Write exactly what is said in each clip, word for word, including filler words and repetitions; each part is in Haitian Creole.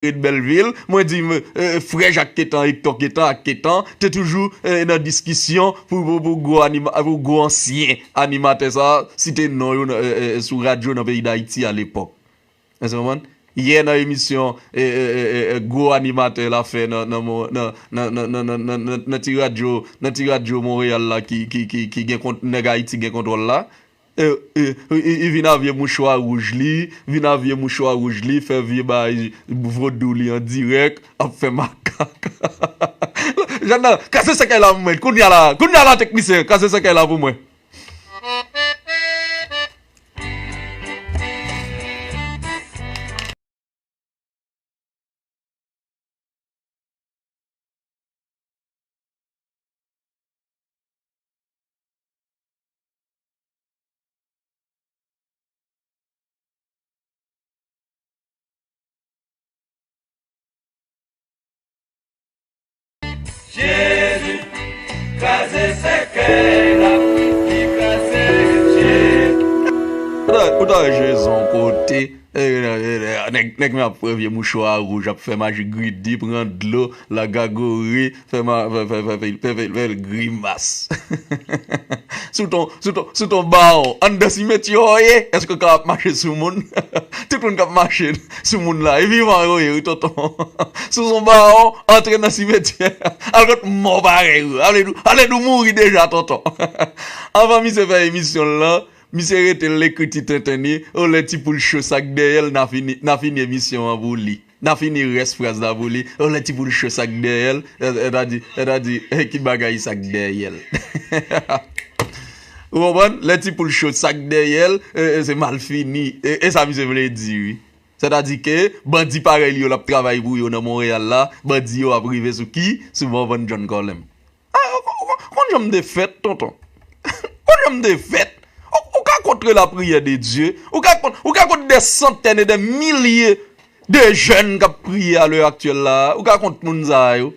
Red Bèlvil, mwen di, eh, frè Jak Ketan, Hector Ketan, ak Ketan, te toujou, eh, nan diskisyon pou, pou, pou gwo anima-, pou gwo ansyen animatè sa, site non yo nan, eh, eh, sou radyo nan peyi Dayiti alepòk. Èske w konprann? Yè nan emisyon, eh, eh, eh, eh, eh, gwo animatè la fè nan, nan, nan, nan ti radyo, nan ti radyo Monreyal la ki, ki, ki, ki gen kont-, nèg Ayiti gen kontwòl la. E, e, e, e, e vin a vye mouchwa wouj li, vin a vye mouchwa wouj li, fè vye bagay vodou li an dirèk, ap fè makak. Jèn nan, kraze sèkèy la pou mwen, kounye a la, kounye a la, teknisyen, kraze sèkèy la pou mwen. Jezi, kraze sèkèy la, li kraze Jezi. Ou ta, ou ta wè Jezi yon kote, eh, eh, eh, nèg, nèg men ap pran vye mouchwa wouj, ap fè maji gridi, pran dlo, lagagori, fè ma-, fè, fè, fè, fè, fè, fè, fè l grimas. Sou ton, sou ton, sou ton bawon, anndan simetyè w ye, èske w ka ap mache sou moun? Tout moun k ap mache sou moun la, e vivan yo ye, wi, tonton. Sou son bawon, antre nan simetyè, al kot mò parèy ou, ale nou, ale nou mouri deja, tonton. Anvan misye fè emisyon l lan, misye rete l ekri ti tenten li, o lè ti poul cho sa k dèyè l, n a fini, n a fini emisyon an pou li. N a fini rès fraz la pou li. O lè ti poul cho sa k dèyè l, e, e ta di, e ta di, e ki bagay sa k dèyè l. Ou konprann? Lè ti poul cho sa k dèyè l, e, e se malfini. E, e sa misye vle di, wi. Sètadi ke bandi parèy li yo l ap travay pou yo nan Monreyal la, bandi yo ap rive sou ki? Sou Morvan John Colem. Ah, ou, ou, ou konn jan m te fèt, tonton? Ou konn jan m te fèt? Ou, ou ka contre la prière de Dieu? Ou ka kont, ou ka kont des centaines et des milliers de jeunes k ap priye à l'heure actuelle la? Ou ka kont moun sa yo?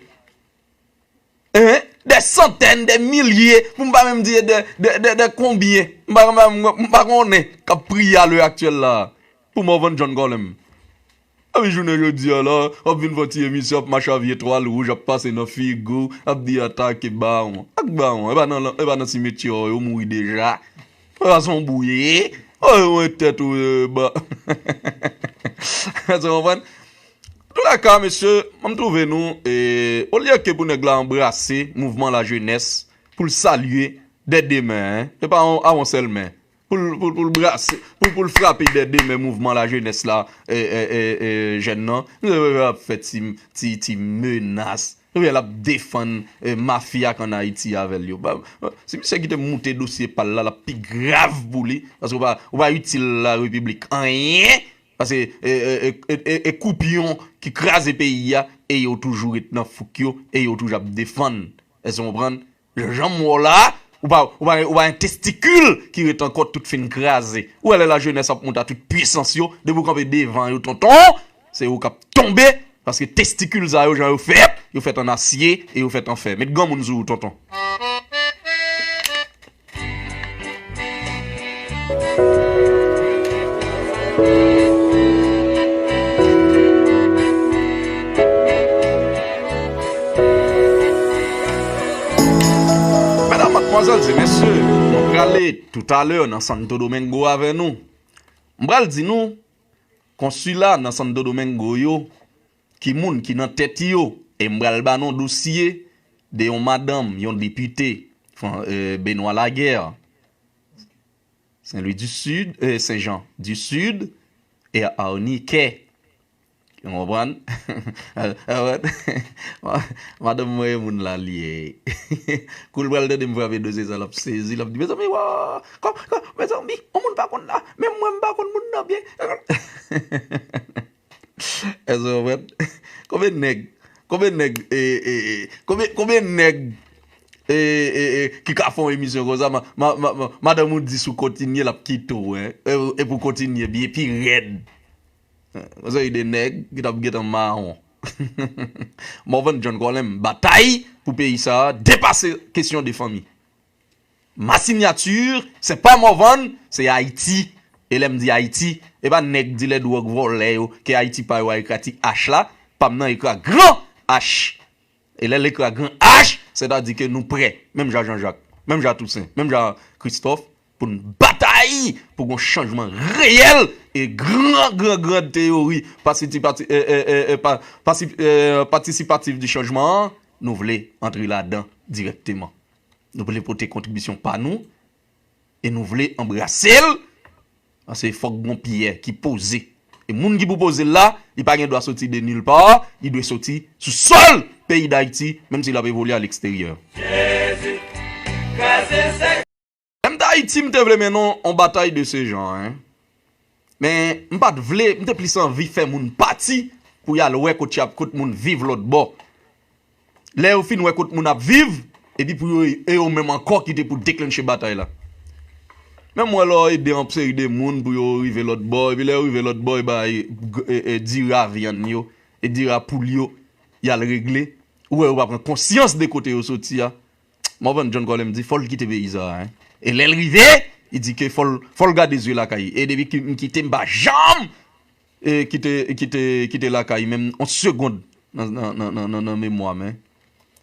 Hein? Des centaines, des milliers, pou m pa menm di de, de, de, de konbyen. M pa, m pa, m pa konnen k ap priye à l'heure actuelle la. Pou Morvan John Colem. Epi jounen jodi a la, w ap vin fè ti emisyon, ap mache a vye twal wouj, ap pase nan figi w, ap di atake bawon. Ak bawon, e pa nan, e pa nan simetyè w yo mouri deja. E pa se yon bouye. O, yon tèt ou, e, ba. Èske w konprann? Antoulèka, mesye, m twouve nou, e, olye ke pou nèg la anbrase mouvman lajenès, pou l salye dè de men, en, e pa a yon sèl men. Pou l, pou l, pou l brase, pou, pou l frape dè de men mouvman lajenès la, e, e, e, e, jèn nan. Misye ap fè ti, ti, ti menas. Oubyen l ap defann, e, mafya k ann Ayiti avè l yo. Ba, si misye kite moute dosye pa l la, l ap pi grav pou li. Paske ou pa, ou pa itil la repiblik anyen. Paske, e, e, e, e, e, e koupyon ki kraze peyi a, e yo toujou ret nan fouk yo, e yo toujou ap defann. Èske w konprann? Jan m wè w la, ou pa, ou pa, ou pa gen testikil ki ret ankò, tout fin kraze. Ou wè lè lajenès ap monte a tout pwisans yo, depi w kanpe devan yo, tonton, se ou k ap tonbe, paske testikil sa yo, jan yo fèt, yo fèt an asye e yo fèt an fè. Met granmoun sou ou, tonton. Medam, madmwazèl e mesye, nou prale toutalè nan Santo Domingo avè nou. M pral di nou, konsila nan Santo Domingo yo, ki moun ki nan tèt yo, e m pral ba nou dosye de yon madanm, yon depite, Fran-, e, Benoît Laguerre, Saint-Louis du Sud, e, Saint-Jean du Sud, e Arnie Kay. Ou konprann? Madanm mwen e moun la li ye. Kou l pral tande m frape dosye sa, l ap sezi, l ap di, "Mezanmi, wa, kò, kò, mezanmi, yon moun pa konn la, menm mwen m pa konn moun nan byen." Èske w konprann? Konbyen nèg, konbyen nèg, e, e, e, konbyen, konbyen nèg, e, e, e, ki ka fè yon emisyon konsa, ma, ma, ma, ma, madanm ou di si w kontinye, l ap kite w, en? E, epi w kontinye byen pi rèd. Yon seri de nèg ki t ap gentan mawon. Morvan John Colem batay pou peyi sa a depase kesyon de fanmi. Ma signature, c'est pas Morvan, c'est Haïti. E lè m di Ayiti, E pa nèg dilè dwòg vòlè yo ke Ayiti pa yo a ekra ti H la, pa m nan ekra gran H. E lè l ekra gran H, sètadi ke nou prè, menm jan Jean Jacques, menm jan Toussaint, menm jan Christophe, pou n batay pou gon chanjman reyèl e gran, gran, gran teyori pasiti-, pati-, e, e, e, e, pa-, pasi-, e, patisipatif di chanjman an, nou vle antre ladan dirèkteman. Nou vle pote kontribisyon pa nou e nou vle anbrase l. Paske fòk gon pyè ki poze. E moun ki pou poze l la, li pa gen dwa soti de nil pa, li dwe soti sou sòl peyi Dayiti, menm si l ap evolye a leksteryè. Menm Dayiti, m te vle mennen yon batay de se jan, en. Men, m pa t vle, m te plis anvi fè moun pati pou y al wè kot y ap, kot moun viv lòt bò. Lè yo fin wè kot moun ap viv, epi pou yo, e yo menm ankò ki te pou deklanche batay la. Men m wè lè w ede yon seri de moun pou yo rive lòt bò, epi lè yo rive lòt bò, e bay, e, e, dira vyann yo, e dira poul yo, y al regle. Ou wè yo pa pran konsyans de kote yo soti a. Morvan John Colem di, fò l kite peyi sa a, en. E lè l rive, li di ke fò l, fò l gade zye lakay. E depi ki m kite, m pa janm, e, kite, kite, kite lakay, menm yon segond nan, nan, nan, nan, nan, nan memwa m, en.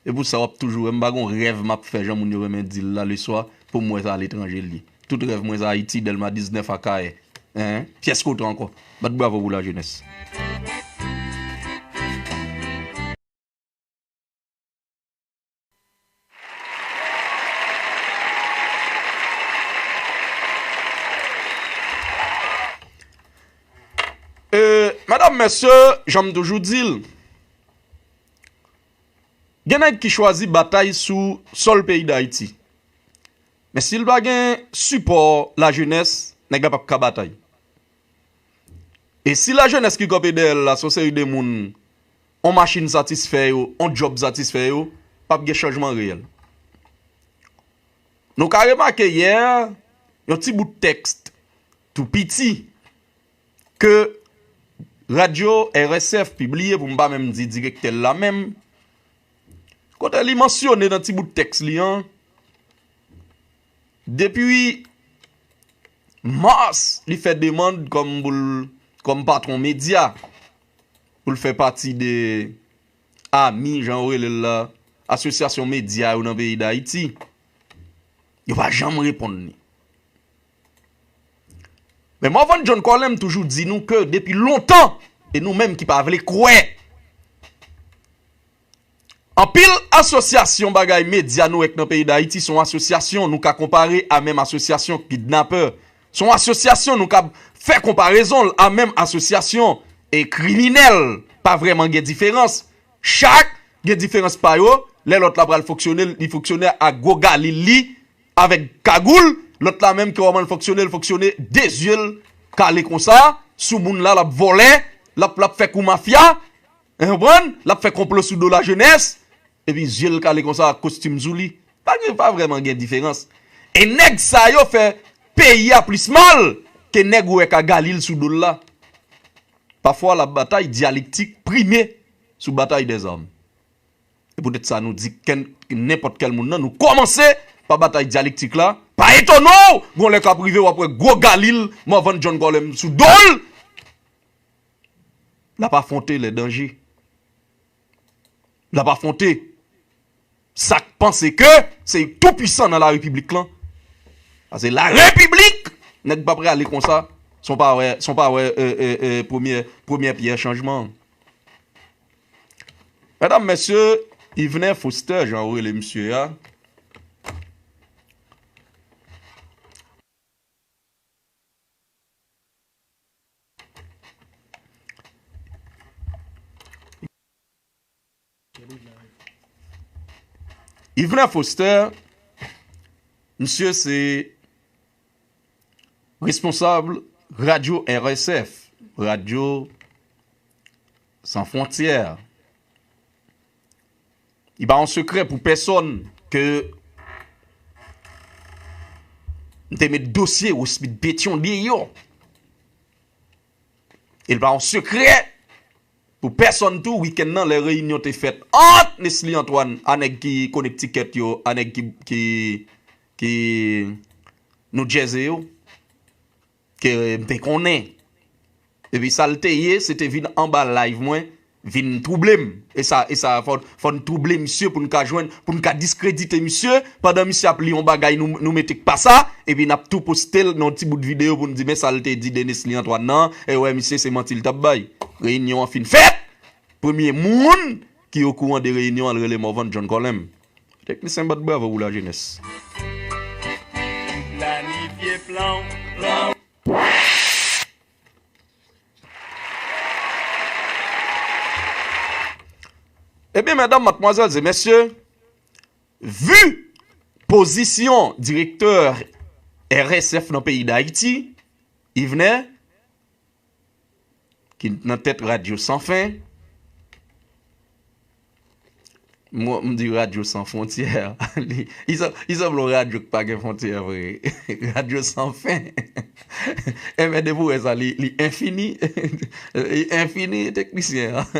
E pou sa w ap toujou wè m pa gon rèv m ap fè jan moun yo renmen di l la leswa pou m wè sa aletranje l ye. Tout rèv mwen se Ayiti, Dèlma diznèf, Akayè. En? Pyès kote ankò. Bat bravo pou lajenès. E, medam, mesye, jan m toujou di l, gen nèg ki chwazi batay sou sòl peyi Dayiti. Men si l pa gen sipò lajenès, nèg la p ap ka batay. E si lajenès ki kanpe dèyè l la, se yon seri de moun, on machin satisfè yo, on djòb satisfè yo, p ap gen chanjman reyèl. Nou ka remake yè, yon ti bout tèks tou piti ke radyo R S F pibliye, pou m pa menm di direktè l la menm, kote li mansyone nan ti bout tèks li an, depi mas, li fè demann kòm pou l, kòm patwon medya, pou l fè pati de ami, jan yo rele l la, asosyasyon medya yo nan peyi Dayiti. Yo pa janm reponn li. Men Morvan John Colem toujou di nou ke depi lontan, e nou menm ki pa vle kwè, anpil asosyasyon bagay medya nou wè k nan peyi Dayiti se yon asosyasyon nou ka konpare a menm asosyasyon kidnapè. Se yon asosyasyon nou ka fè konparezon l a menm asosyasyon e kriminèl. Pa vrèman gen diferans. Chak gen diferans pa yo. Lè lòt la pral fonksyone, li fonksyone ak gwo galil li, avèk kagoul. Lòt la menm, ki kòman l fonksyone, l fonksyone de zye l kale konsa sou moun la, l ap vòlè, l ap, l ap fè kou mafya, w konprann? L ap fè konplo sou do lajenès, epi zye l kale konsa ak kostim sou li. Pa gen, pa vrèman gen diferans. E nèg sa yo fè peyi a plis mal ke nèg ou wè ka galil sou do l la. Pafwa, l ap batay dyalektik prime sou batay dèzam. E poutèt sa, nou di kèn, nenpòt kèl moun nan, nou kòmanse pa batay dyalektik la. Pa etone w, gon lè k ap rive, w ap wè gwo galil, Morvan John Colem sou do l. L ap afwonte lè danje. L ap afwonte sa k panse ke se tou pwisan nan larepiblik lan. Paske larepiblik, nèg pa prale konsa, san w pa wè, san w pa wè, e, e, e, premyè, premyè pyè chanjman an. Medam, mesye, Yvener Foster, jan yo rele misye a, Yvener Foster, misye se responsab radyo R S F, Radyo San Fwontyè. Li pa yon sekrè pou pèsonn ke m te met dosye Wosmith Pétion deyò. E l pa yon sekrè pou pèsonn tou, wikenn nan, lè reyinyon te fèt ant Nesly Antoine a nèg ki Connecticut yo, a nèg ki, ki, ki New Jersey yo, ke m te konnen. Epi sa l te ye, se te vin anba live mwen, vin twouble m. E sa, e sa, fò, fò n twouble misye pou n ka jwenn, pou n ka diskredite misye, pandan misye ap li yon bagay nou, nou mete k pa sa, epi n ap tou poste l nan yon ti bout videyo pou n di, men sa l te di Denis Lee Antoine nan, e wè, misye se manti l t ap bay. Reyinyon an fin fèt, premye moun ki okouran de reyinyon an, l rele Morvan John Colem. Teknisyen, bat bravo pou lajenès. Planifye plan, plan. Ebyen, medam, madmwazèl e mesye, vi pozisyon direktè R S F nan peyi Dayiti, Yvener, ki nan tèt Radyo San Fen, mwen, m di Radyo San Fwontyè. Li, li san-, li sanble yon radyo ki pa gen fwontyè vre. Radyo San Fen. Enben, depi w wè sa, li, li enfini. Li enfini, teknisyen an.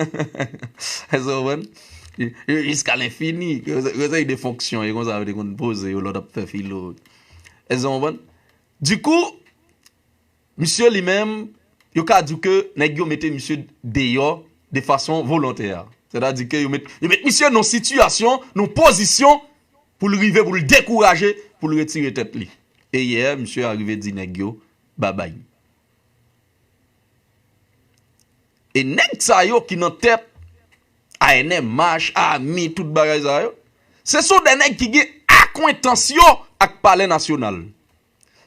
Èske w konprann? Li, li jiska lenfini. Gen yon seri de fonksyon, e konsa yo te konn poze yo lè w t ap fè filo. Èske w konprann? Dikou, misye li menm, yo ka di w ke nèg yo mete misye deyò de fason volontè. Sètadi ke yo met, yo met misye nan sitiyasyon, nan pozisyon pou l rive, pou l dekouraje, pou l retire tèt li. E yè, misye arive di nèg yo, babay. E nèg sa yo ki nan tèt A N M H, ami, tout bagay sa yo, se son de nèg ki gen akwentans yo ak Palè Nasyonal.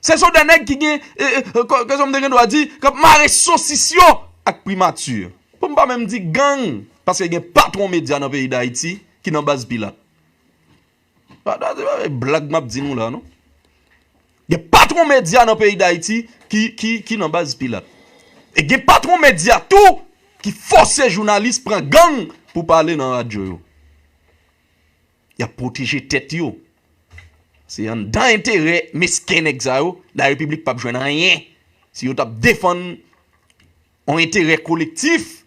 Se son de nèg ki gen, e, e, e, kò-, kòman m te gen dwa di, k ap mare sosis yo ak primati. Pou m pa menm di gang, paske gen patwon medya nan peyi Dayiti ki nan baz Pilat. Pa, pa, se pa blag m ap di nou la, non. Gen patwon medya nan peyi Dayiti ki, ki, ki nan baz Pilat. E gen patwon medya tou ki fòse jounalis pran gang pou pale nan radyo yo. Y ap pwoteje tèt yo. Se anndan enterè mesken nèg sa yo, la repiblik p ap jwenn anyen. Si yo t ap defann yon enterè kolektif,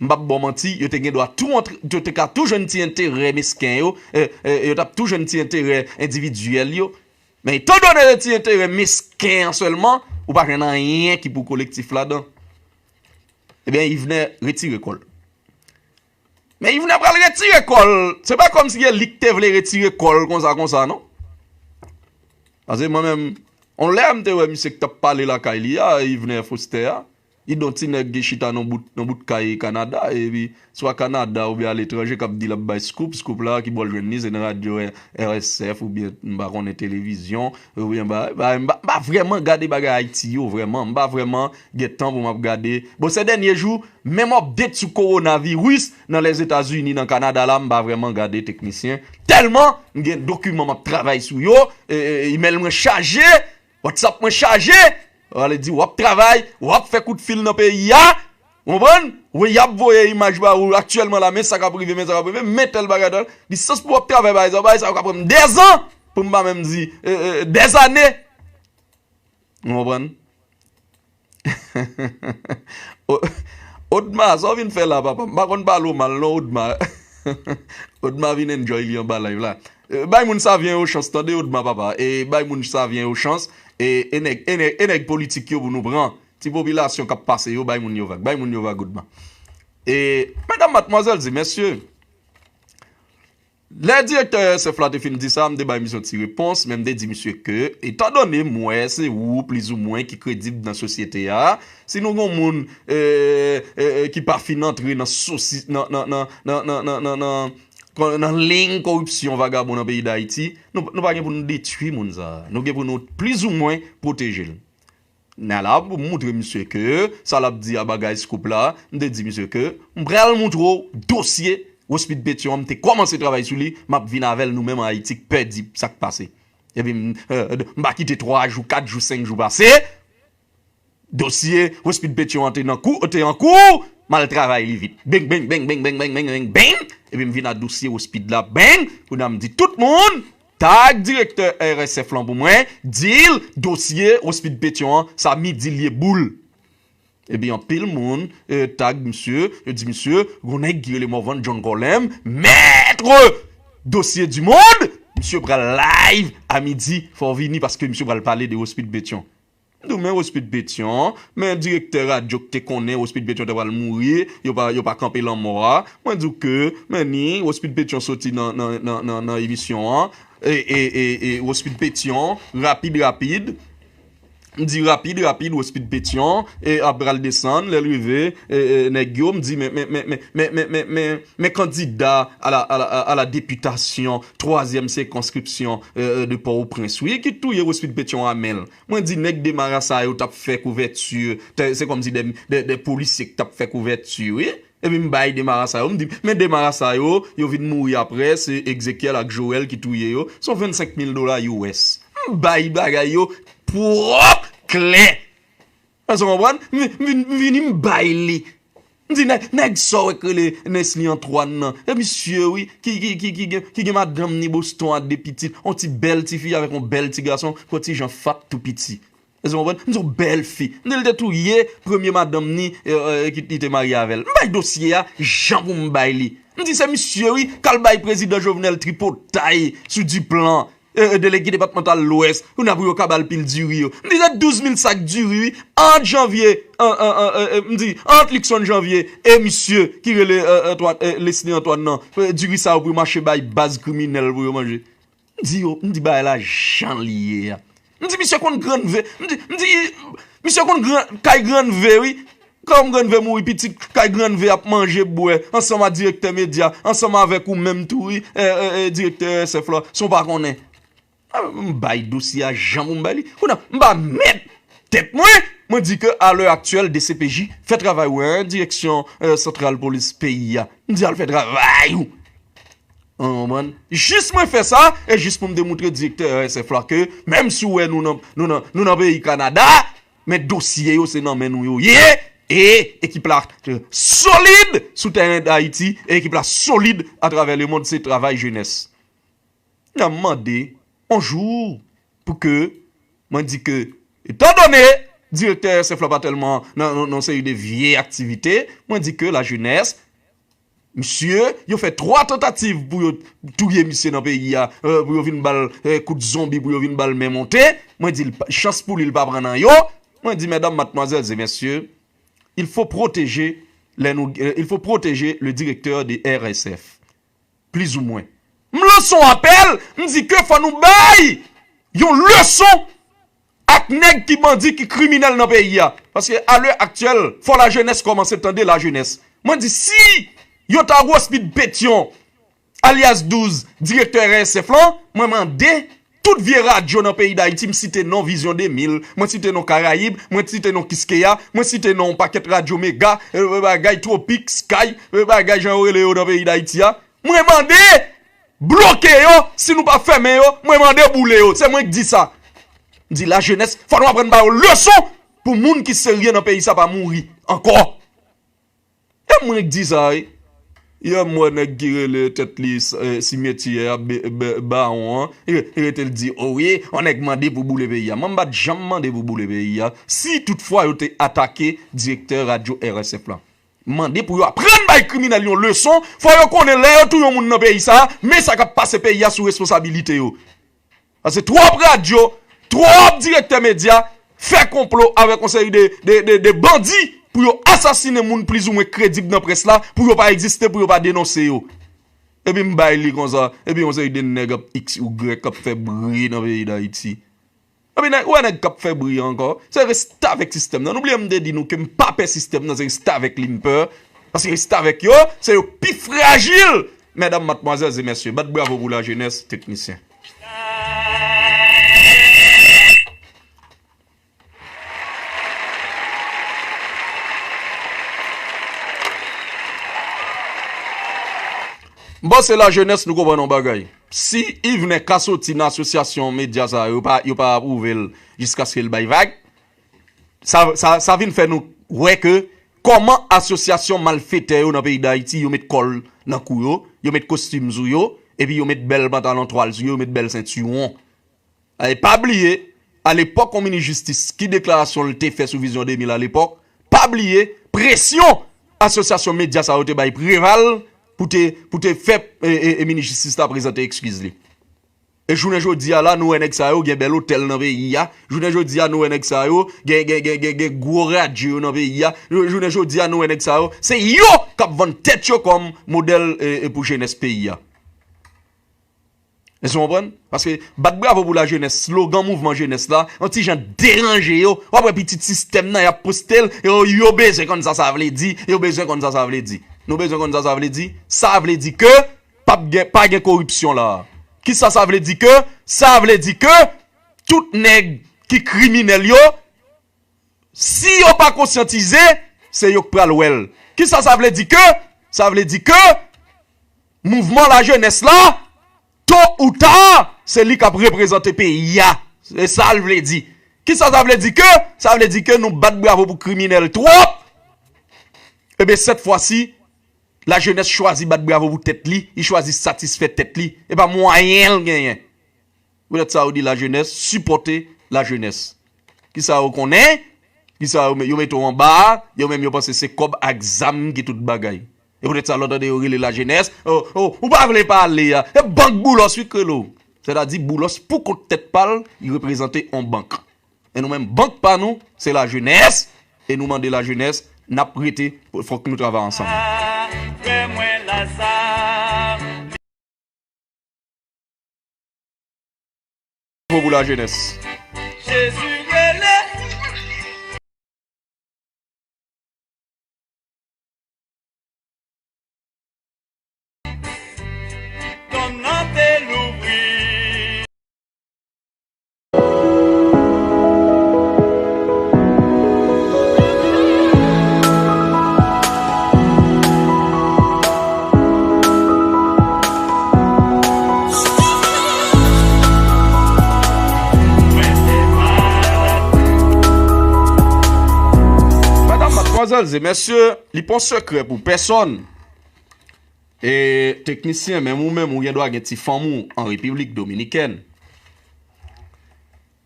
m p ap ba w manti, yo te gen dwa tou antre, yo te ka tou jwenn ti enterè mesken yo, e, e, yo t ap tou jwenn ti enterè endividyèl yo. Men etandone se ti enterè mesken an sèlman, ou pa jwenn anyen ki pou kolektif ladan. Ebyen, Yvener retire kò l. Men Yvener pral retire kò l. Se pa kòmsi e li k te vle retire kò l konsa, konsa, non. Paske mwen menm, yon lè m te wè misye k t ap pale lakay li a, Yvener Foster a, li don ti nèg ki chita nan bout, nan bout kay Kanada, epi swa Kanada oubyen aletranje k ap di l ap bay scoop, scoop la ki bò l jwenn li, se nan radyo R S F oubyen m pa konnen televizyon, oubyen ba, ba, m pa, m pa vrèman gade bagay Ayiti yo, vrèman, m pa vrèman gen tan pou m ap gade. Bon, sè dènye jou, menm update sou kowonaviris nan Lèzetazini, nan Kanada la, m pa vrèman gade, teknisyen. Tèlman m gen dokiman m ap travay sou yo, e, e, imèl mwen chaje, WhatsApp mwen chaje. Sa vle di w ap travay, w ap fè kout fil nan peyi a. Ou konprann? Wi, y ap voye imaj ba ou aktyèlman la, men sa k ap rive, men sa k ap rive, men tèl bagay, tèl. Distans pou w ap travay, bagay sa, bagay sa yo ka pran m dèzan, pou m pa menm di, e, e, dèzane. Ou konprann? O-, Odma, sa w vin fè la, papa? M pa konn pale w mal, non, Odma. Odma vin enjoy li anba live la. E, bay moun Savyen yo chans, tande, Odma, papa. E bay moun Savyen yo chans. E, e nèg, e nèg, e nèg politik yo pou nou pran. Ti popilasyon k ap pase yo, bay moun yo vag. Bay moun yo vag, Odma. E, medam, madmwazèl e mesye, lè direktè R S F la te fin di sa, m te bay misye yon ti repons, men m te di misye ke, etandone m wè se ou, plizoumwen, ki kredib nan sosyete a, si nou gen yon moun, e, e, e, ki pa fin antre nan sosi-, nan, nan, nan, nan liy koripsyon vagabon nan peyi Dayiti, nou, nou pa gen pou nou detwi moun sa a. Nou gen pou nou plizoumwen pwoteje l. Nan la, pou m moutre misye ke sa l ap di a bagay scoop la, m te di misye ke m pral moutre w dosye Rospide Pétion an, m te kòmanse travay sou li, m ap vin avè l, nou menm an Ayiti k pèdi sa k pase. Epi m, e, m pa kite twa jou, kat jou, senk jou pase. Dosye Rospide Pétion an te nan kou, te an kou, m al travay li vit. Beng, beng, beng, beng. Epi m vin a dosye Rospide la, beng. Kounye a m di tout moun, tag direktè R S F lan pou mwen, di l dosye Rospide Pétion an, sa midi l ye boul. Epi anpil moun, e, tag misye, yo di misye, gon nèg ki rele Morvan John Colem, maître dosye du monde, misye pral live a midi, fò w vini paske misye pral pale de Rospide Pétion. M di w, men Rospid Petyon, men direktè radyo k te konnen Rospid Petyon te pral mouri, yo pa, yo pa kanpe lanmò a. Mwen di w ke, men ni, Rospid Petyon soti nan, nan, nan, nan, nan emisyon an, e, e, e, e Rospid Petyon, rapid, rapid, m di rapid, rapid, Rospid Petyon, e ap pral desann, lè l rive, e, e, nèg yo, m di, men, men, men kandida a la, a la, a la députation, twazyèm sikonskripsyon, e, e, de Pòtoprens, wi, ki touye Rospid Petyon a men l. Mwen di nèg Demara sa yo t ap fè kouvèti, te- se kòmsi de, de, de polisye ki t ap fè kouvèti, wi. Epi m bay Demara sa yo, m di, men Demara sa yo, yo vin mouri apre, se Egzekyèl ak Joel ki touye yo, se yon vennsenk mil dola U S. M bay bagay yo pwòp, klè. Èske w konprann? M vin, m vin, m vini, m bay li. M di, nèg, nèg sa w wè k rele Nesly Antoine nan. E misye, wi, ki, ki, ki, ki gen, ki gen madanm ni Boston a de pitit, yon ti bèl ti fi avèk yon bèl ti gason, yon ti jan fat tou piti. Èske w konprann? M di, yon bèl fi. M di, l te touye premye madanm ni, e, e, ki li te marye avè l. M bay dosye a, jan pou m bay li. M di, se misye, wi, k al bay prezidan Jovenel tripotay sou Duplan. E, e, delege depatmantal Lwès, kounye a pou yo ka ba l pil diri yo. M di, se douz mil sak diri, wi, ant Janvye, an, an, an, e, e, m di, ant Luckson Janvier e misye ki rele, e, Antoine, e, Leslie Antoine nan. E, diri sa yo pou yo mache bay baz kriminèl pou yo manje. M di yo, m di bagay la jan l ye a. M di, misye konn Grann V, m di, m di, misye konn gran, kay Grann V, wi. Kòm Grann V mouri, pitit kay Grann V ap manje, bwè, ansanm a direktè medya, ansanm avèk ou menm tou, wi, e, e, e, direktè R S F la, san w pa konnen. A, m bay dosye a jan pou m bay li. Kounye a, m pa mèt tèt mwen, mwen di ke a lè aktyèl, D C P J fè travay ou, en, Direksyon, e, Santral Polis peyi a. M di al fè travay ou. Ou konprann? Jis mwen fè sa, e jis pou m te moutre direktè R S F la ke, menm si w wè nou nan, nou nan, nou nan peyi Kanada, men dosye yo se nan men nou yo ye, e ekip la, e, solid sou teren Dayiti, e ekip la solid atravè lemonn, se travay jenès. N ap mande, yon jou, pou ke, mwen di ke, etandone direktè R S F la pa tèlman nan, nan, nan seri de vye aktivite, mwen di ke lajenès, misye, yo fè twa tantativ pou yo touye misye nan peyi a, e, pou yo vin ba l, e, kout zonbi, pou yo vin ba l men monte. Mwen di l, pa- chans pou li, l pa pran nan yo. Mwen di, mesdames, mademoiselles et messieurs, il faut protéger les nou, e, il faut protéger le directeur de R S F. Plizoumwen. M lanse yon apèl, m di ke fò nou bay yon leson ak nèg ki bandi, ki kriminèl nan peyi a. Paske a lè aktyèl, fò lajenès kòmanse tande lajenès. Mwen di, si yo ta Rospid Petyon, alyas douz, direktè R S F lan, mwen mande tout vye radyo nan peyi Dayiti, m site non Vizyon de mil, mwen site non Karayib, mwen site non Kiskeya, mwen site non yon pakèt radyo mega, e, bagay Tropik, Sky, e, bagay jan yo rele yo nan peyi Dayiti a. Mwen mande, bloke yo, si nou pa fèmen yo, mwen mande boule yo. Se mwen k di sa. M di lajenès, fò nou aprann ba yo leson pou moun ki serye nan peyi sa pa mouri ankò. E mwen k di sa, wi. Yè m wè nèg ki rele tèt li, e, Simetyè a, be- be- Bawon an, e, e rete l di, o wi, yon nèg mande pou boule peyi a. Mwen m pa t janm mande pou boule peyi a. Si toutfwa yo te atake direktè radyo R S F la, mande pou yo aprann bay kriminèl yon leson, fò yo konnen lè yo touye yon moun nan peyi sa, men sa k ap pase peyi a sou responsabilite yo. Paske twòp radyo, twòp direktè medya fè konplo avèk yon seri de, de, de, de bandi pou yo asasinen moun plizoumwen kredib nan près la, pou yo pa egziste, pou yo pa denonse yo. Epi m bay li konsa, epi yon seri de nèg ap X, Y ap fè bri nan peyi Dayiti. Epi nèg, ou wè nèg k ap fè bri ankò, se restavèk sistèm nan. Nou bliye m te di nou ke m pa pè sistèm nan, se restavèk li m pè. Paske restavèk yo, se yo pi frajil. Mesdames, mademoiselles et messieurs, bat bravo pou lajenès, teknisyen. Bon, se lajenès, nou konprann yon bagay. Si Yvenet ka soti nan asosyasyon medya sa yo, yo pa, yo pa apwouve l jiskaske l bay vag, sa, sa, sa vin fè nou wè ke kòman asosyasyon malfetè yo nan peyi Dayiti, yo met kòl nan kou yo, yo met kostim sou yo, epi yo met bèl pantalon twal sou yo, yo met bèl sentiwon. E pa bliye, alepòk, yon minis jistis, ki deklarasyon l te fè sou Vizyon de mil alepòk, pa bliye presyon asosyasyon medya sa yo te bay Preval pou te, pou te fè, e, e, e minis jistis la prezante ekskiz li. E jounen jodi a la, nou wè nèg sa yo gen bèl otèl nan peyi a. Jounen jodi a, nou wè nèg sa yo gen, gen, gen, gen, gen gwo radyo yo nan peyi a. Jou-, jounen jodi a, nou wè nèg sa yo, se yo k ap vann tèt yo kòm modèl, e, e, pou jenès peyi a. Èske w konprann? Paske bat bravo pou lajenès, slogan mouvman jenès la, yon ti jan deranje yo. W ap wè pitit sistèm nan, y ap poste l, yo, yo bezwen konn sa sa vle di, yo bezwen konn sa sa vle di. Nou bezwen konn sa sa vle di. Sa vle di ke p ap gen, pa gen koripsyon la. Kisa sa vle di ke? Sa vle di ke tout nèg ki kriminèl yo, si yo pa konsyantize, se yo k pral wè l. Kisa sa vle di ke? Sa vle di ke mouvman lajenès la, to ou ta, se li k ap reprezante peyi a. Se sa l vle di. Kisa sa vle di ke? Sa vle di ke nou bat bravo pou kriminèl twòp. Ebyen, sèt fwa si, lajenès chwazi bat bravo pou tèt li, li chwazi satisfè tèt li. E pa mwayen l genyen. Poutèt sa, yo di lajenès, sipòte lajenès. Kisa yo konnen? Kisa yo, yo mete w anba a, yo menm yo panse se kòb ak zam ki tout bagay. E poutèt sa, lè w tande yo rele lajenès, o, o, ou pa vle pale a. E bank Boulos wi k rele w. Sètadi Boulos pou kont tèt pa l, li reprezante yon bank. E nou menm, bank pa nou, se lajenès. E nou mande lajenès, n ap rete, fòk nou travay ansanm. Frè mwen Laza. Pou lajenès. Jezi rele. Tonn nan te louvri. Medam, madmwazèl e mesye, li pa yon sekrè pou pèsonn. E teknisyen, menm ou menm, ou gen dwa gen ti fanm ou an Repiblik Dominikèn.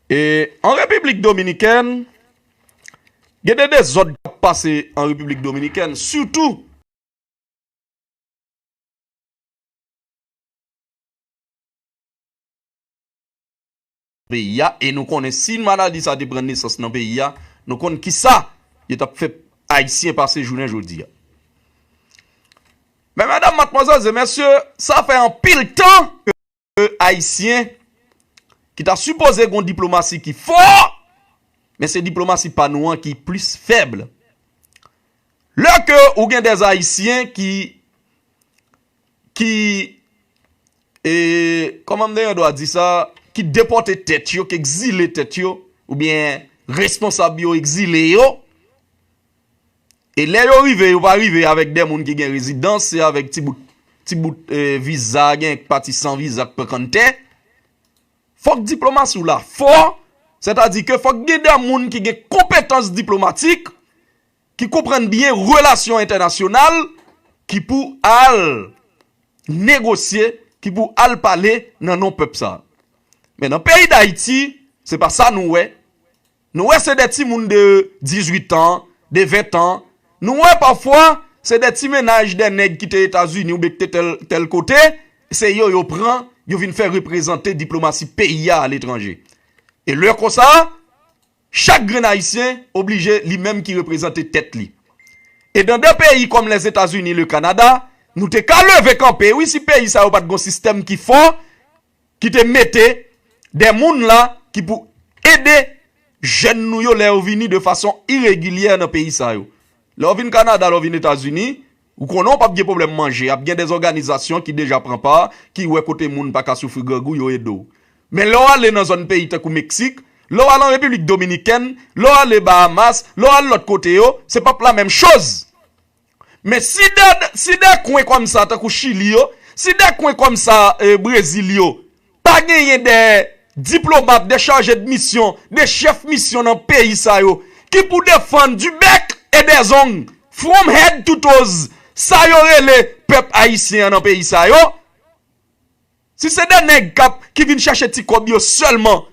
E an Repiblik Dominikèn, gen de dezòd k ap pase an Repiblik Dominikèn, sitou peyi a, e nou konnen si maladi sa te pran nesans nan peyi a, nou konn kisa yo t ap fè Ayisyen pase jounen jodi a. Men medam, madmwazèl e mesye, sa fè anpil tan ke Ayisyen ki ta sipoze gen yon diplomasi ki fò, men se diplomasi pa nou an ki plis fèb. Lè ke ou gen dè Ayisyen ki, ki, e, kòman m te gen dwa di sa, ki depòte tèt yo, ki egzile tèt yo, oubyen responsab yo egzile yo, e lè yo rive, yo pa rive avèk de moun ki gen rezidans, se avèk ti bout, ti bout, e, viza, gen pati san viza k pran kanntè. Fòk diplomasi w la fò, sètadi ke fòk gen de moun ki gen konpetans diplomatik, ki konprann byen relasyon entènasyonal, ki pou al negosye, ki pou al pale nan non pèp sa a. Men nan peyi Dayiti, se pa sa nou wè. Nou wè se de timoun de dizuit an, de ven an. Nou wè pafwa, se de ti mennaj, de nèg ki te Etazini oubyen ki te tèl, tèl kote, se yo yo pran, yo vin fè reprezante diplomasi peyi a aletranje. E lè konsa, chak grenn Ayisyen oblije li menm ki reprezante tèt li. E nan de peyi kòm Lèzetazini, le Kanada, nou te ka leve kanpe, wi, si peyi sa yo pa t gon sistèm ki fò, ki te mete de moun la ki pou ede jèn nou yo lè yo vini de fason iregilyè nan peyi sa yo. Lè w vin Kanada, lè w vin Etazini, ou konnen w p ap gen pwoblèm manje. Ap gen de òganizasyon ki deja pran pa, ki wè kote moun pa ka soufri grangou, yo ede w. Men lè w ale nan zòn peyi tankou Meksik, lè w ale an Repiblik Dominikèn, lè w ale Bahamas, lè w ale lòt kote yo, se p ap la menm choz. Men si de, si de kwen kòm sa, tankou Chili yo, si de kwen kòm sa, e, Brezil yo, pa genyen de diplomat, de chaje de misyon, de chèf misyon nan peyi sa yo, ki pou defann du bec et des ongles, from head to toes, sa yo rele pèp ayisyen an nan peyi sa yo, si se de nèg k ap, ki vin chache ti kòb yo sèlman,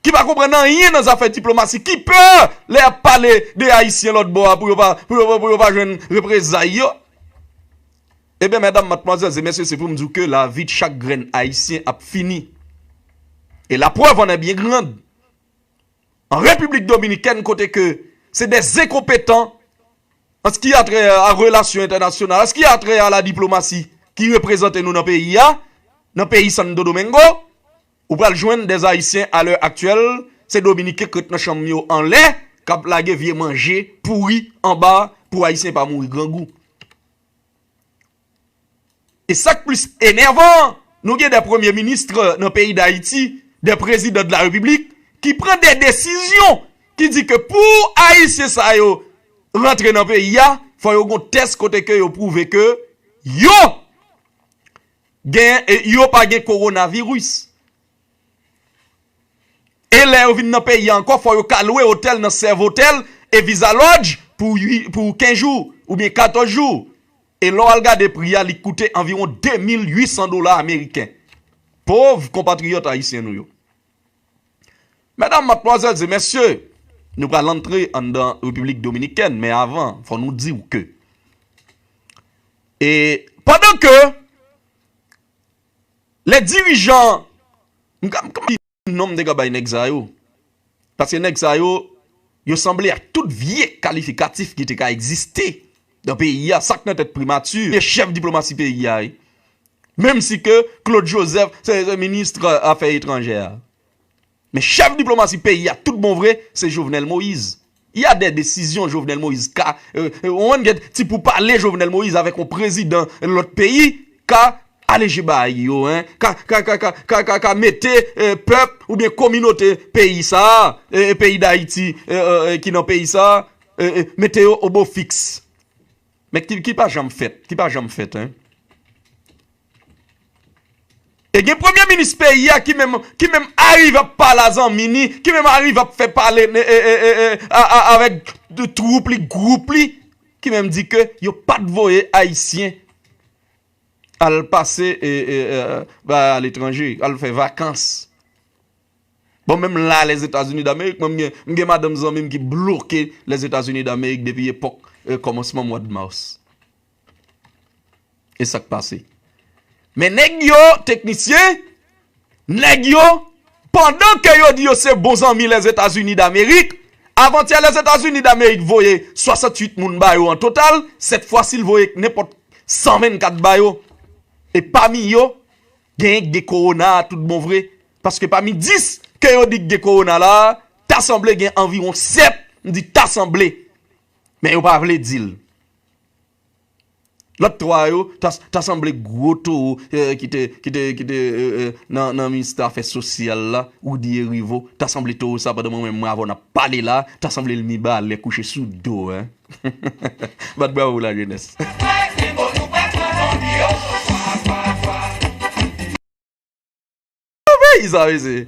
ki pa konprann anyen nan zafè diplomasi, ki pè lè y ap pale de Ayisyen lòt bò a pou yo pa, pou yo, pou yo pa jwenn reprezay yo. Ebyen, medam, madmwazèl e mesye, se pou m di w ke lavi chak grenn Ayisyen ap fini. Et la preuve en est bien grande. An Repiblik Dominikèn, kote ke se des enkonpetan an ce qui a trait à relation internationale, an ce qui a trait à la diplomasi, ki reprezante nou nan peyi a, nan peyi Santo Domingo, ou pral jwenn des Ayisyen à l'heure actuelle, se Dominiken k ret nan chanm yo anlè, k ap lage vye manje pouri anba pou Ayisyen pa mouri grangou. E sa k plis enèvan, nou gen de premye minis nan peyi Dayiti, de prezidan de la repiblik, ki pran de desizyon ki di ke pou Ayisyen sa yo rantre nan peyi a, fò yo gon tès kote ke yo pwouve ke yo gen, e yo pa gen kowonaviris. E lè yo vin nan peyi a ankò, fò yo ka lwe otèl nan Sèvotel e Visa Lodge pou ui- pou kenz jou oubyen katòz jou. E lè w al gade pri a, li koute anviwon de mil uit san dola ameriken. Pòv konpatriyòt ayisyen nou yo. Medam, madmwazèl e mesye, nou pral antre anndan Repiblik Dominikèn, men avan, fò nou di w ke, e pandan ke lè dirijan, m ka m ka di non m te ka bay nèg sa yo. Paske nèg sa yo, yo sanble ak tout vye kalifikatif ki te ka egziste nan peyi a, sa k nan tèt primati, e chèf diplomasi peyi a, wi. Menm si ke Claude Joseph se, se minis afè etranjè a. Men chèf diplomasi peyi a, tout bon vre, se Jovenel Moïse. Il y a des décisions Jovenel Moïse ka, euh, euh, on gen ti pou pale Jovenel Moïse avèk yon prezidan lòt peyi, ka aleje bagay yo, hein, ka, ka, ka, ka, ka, ka, ka mete, euh, pèp oubyen kominote peyi sa, euh, peyi Dayiti, euh, euh, euh, ki nan peyi sa, euh, euh, mete yo obo fiks. Men ki, ki pa janm fèt, ki pa janm fèt, hein. E gen premye minis peyi a ki menm, ki menm arive ap pale a zanmi ni, ki menm arive ap fè pale, e, e, e, e, a, a, avèk de twoup li, gwoup li, ki menm di ke yo pa t voye Ayisyen al pase, e, e, e, ba, aletranje, al fè vakans. Bon, menm la, Lèzetazini Damerik, mwen, m gen, m gen madanm zanmi m ki bloke Lèzetazini Damerik depi epòk, e, kòmansman mwa d mas. E sa k pase? Men nèg yo, teknisyen, nèg yo, pandan ke yo di yo se bon zanmi Lèzetazini Damerik, avantyè Lèzetazini Damerik voye swasanntuit moun ba yo an total, sèt fwa si l voye nenpòt sanvennkat ba yo. E pami yo, genyen k gen kowona a tout bon vre. Paske pami dis ke yo di k gen kowona la, ta sanble gen anviwon sèt, m di ta sanble. Men yo pa vle di l. Lòt twa yo, ta, ta sanble gwo towo, eh, ki te, ki te, ki te, eh, eh, nan, nan ministè afè sosyal la, Roudy Hériveaux, ta sanble towo sa pandan mwen menm mwen avè w n ap pale la, ta sanble l Mibalè kouche sou do, hein. Bat bravo pou lajenès. Peyi sa, mesye.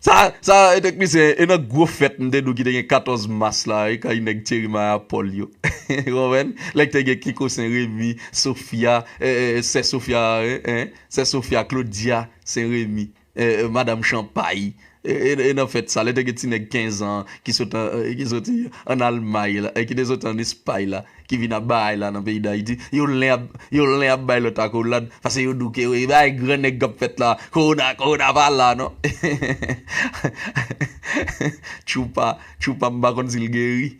Sa, sa, e teknisyen, e nan gwo fèt m te di w ki te gen katòz mas la, e kay nèg Thierry Mayapol yo. Ou konprann? Lè k te gen Kiko Sen Remi, Sofia, e, e, sè Sofia, e, en, sè Sofia, Claudia Sen Remi, e, e, madanm Chanpay, e, e, e nan fèt sa, lè te gen ti nèg kenz an ki sot an, e, ki soti an Almay la, e ki te soti an Espay la, ki vin ap bay la nan peyi Dayiti. Yo len ap, yo len ap bay lòt akolad, paske yo di w ke wi, bay gran nèg k ap fèt la. Kowona, kowona pa la, non. Tchoupa, Tchoupa, m pa konn si l geri.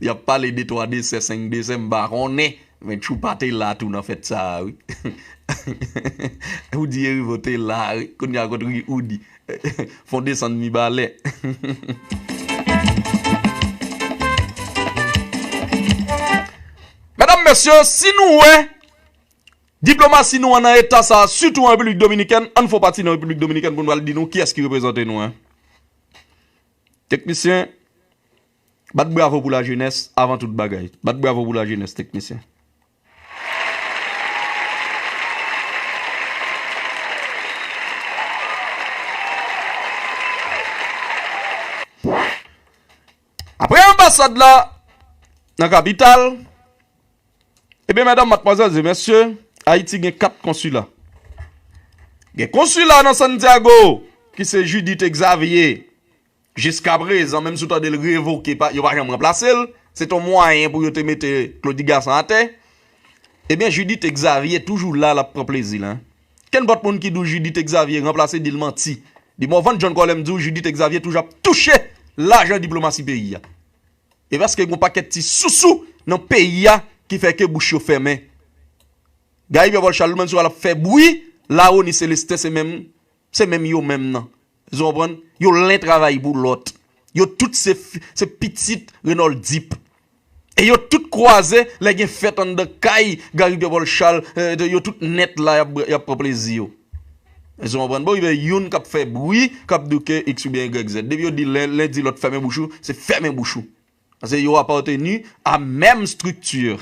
Y ap pale de twa desè, senk desè, m pa konnen. Men Tchoupa te la tou nan fèt sa a, wi. Roudy Hériveaux te la, wi. Kounye a kot Ri-, Roudy. Fon desann Mibalè. Medam, mesye, si nou wè diplomasi nou an nan eta sa a, sitou an Repiblik Dominikèn, ann fè pati nan Repiblik Dominikèn pou nou al di nou kiyès ki reprezante nou, en. Teknisyen, bat bravo pou lajenès avan tout bagay. Bat bravo pou lajenès, teknisyen. Apre anbasad la nan kapital, ebyen, medam, madmwazèl e mesye, Ayiti gen kat konsila. Gen konsila nan Santiago, ki se Judith Exavier. Jiskaprezan, menm si w tande l revoke, pa, yo pa janm ranplase l. Se t on mwayen pou yo te mete Claudy Gassant atè. Ebyen, Judith Exavier toujou la, l ap pran plezi l, en. Kenpòt moun ki di w Judith Exavier ranplase, di l manti. Di Morvan John Colem di w Judith Exavier toujou ap touche lajan diplomasi peyi a. E paske gen yon pakèt ti sousou nan peyi a ki fè ke bouch yo fèmen. Gary Pierre Paul Charles, ou menm si w al ap fè bri, Larony Célestin se menm, se menm yo menm nan. Ou konprann? Yo len travay pou lòt. Yo tout se, se pitit Renold Deep. E yo tout kwaze, lè gen fèt anndan kay Gary Pierre Paul Charles, eh, yo tout nèt la, y ap, y ap pran plezi yo. Ou konprann? Bon, rive youn k ap fè bri, k ap di w ke X oubyen Y Z. Depi yo di len, len di lòt fèmen bouch ou, se fèmen bouch ou. Paske yo apateni a menm estrikti.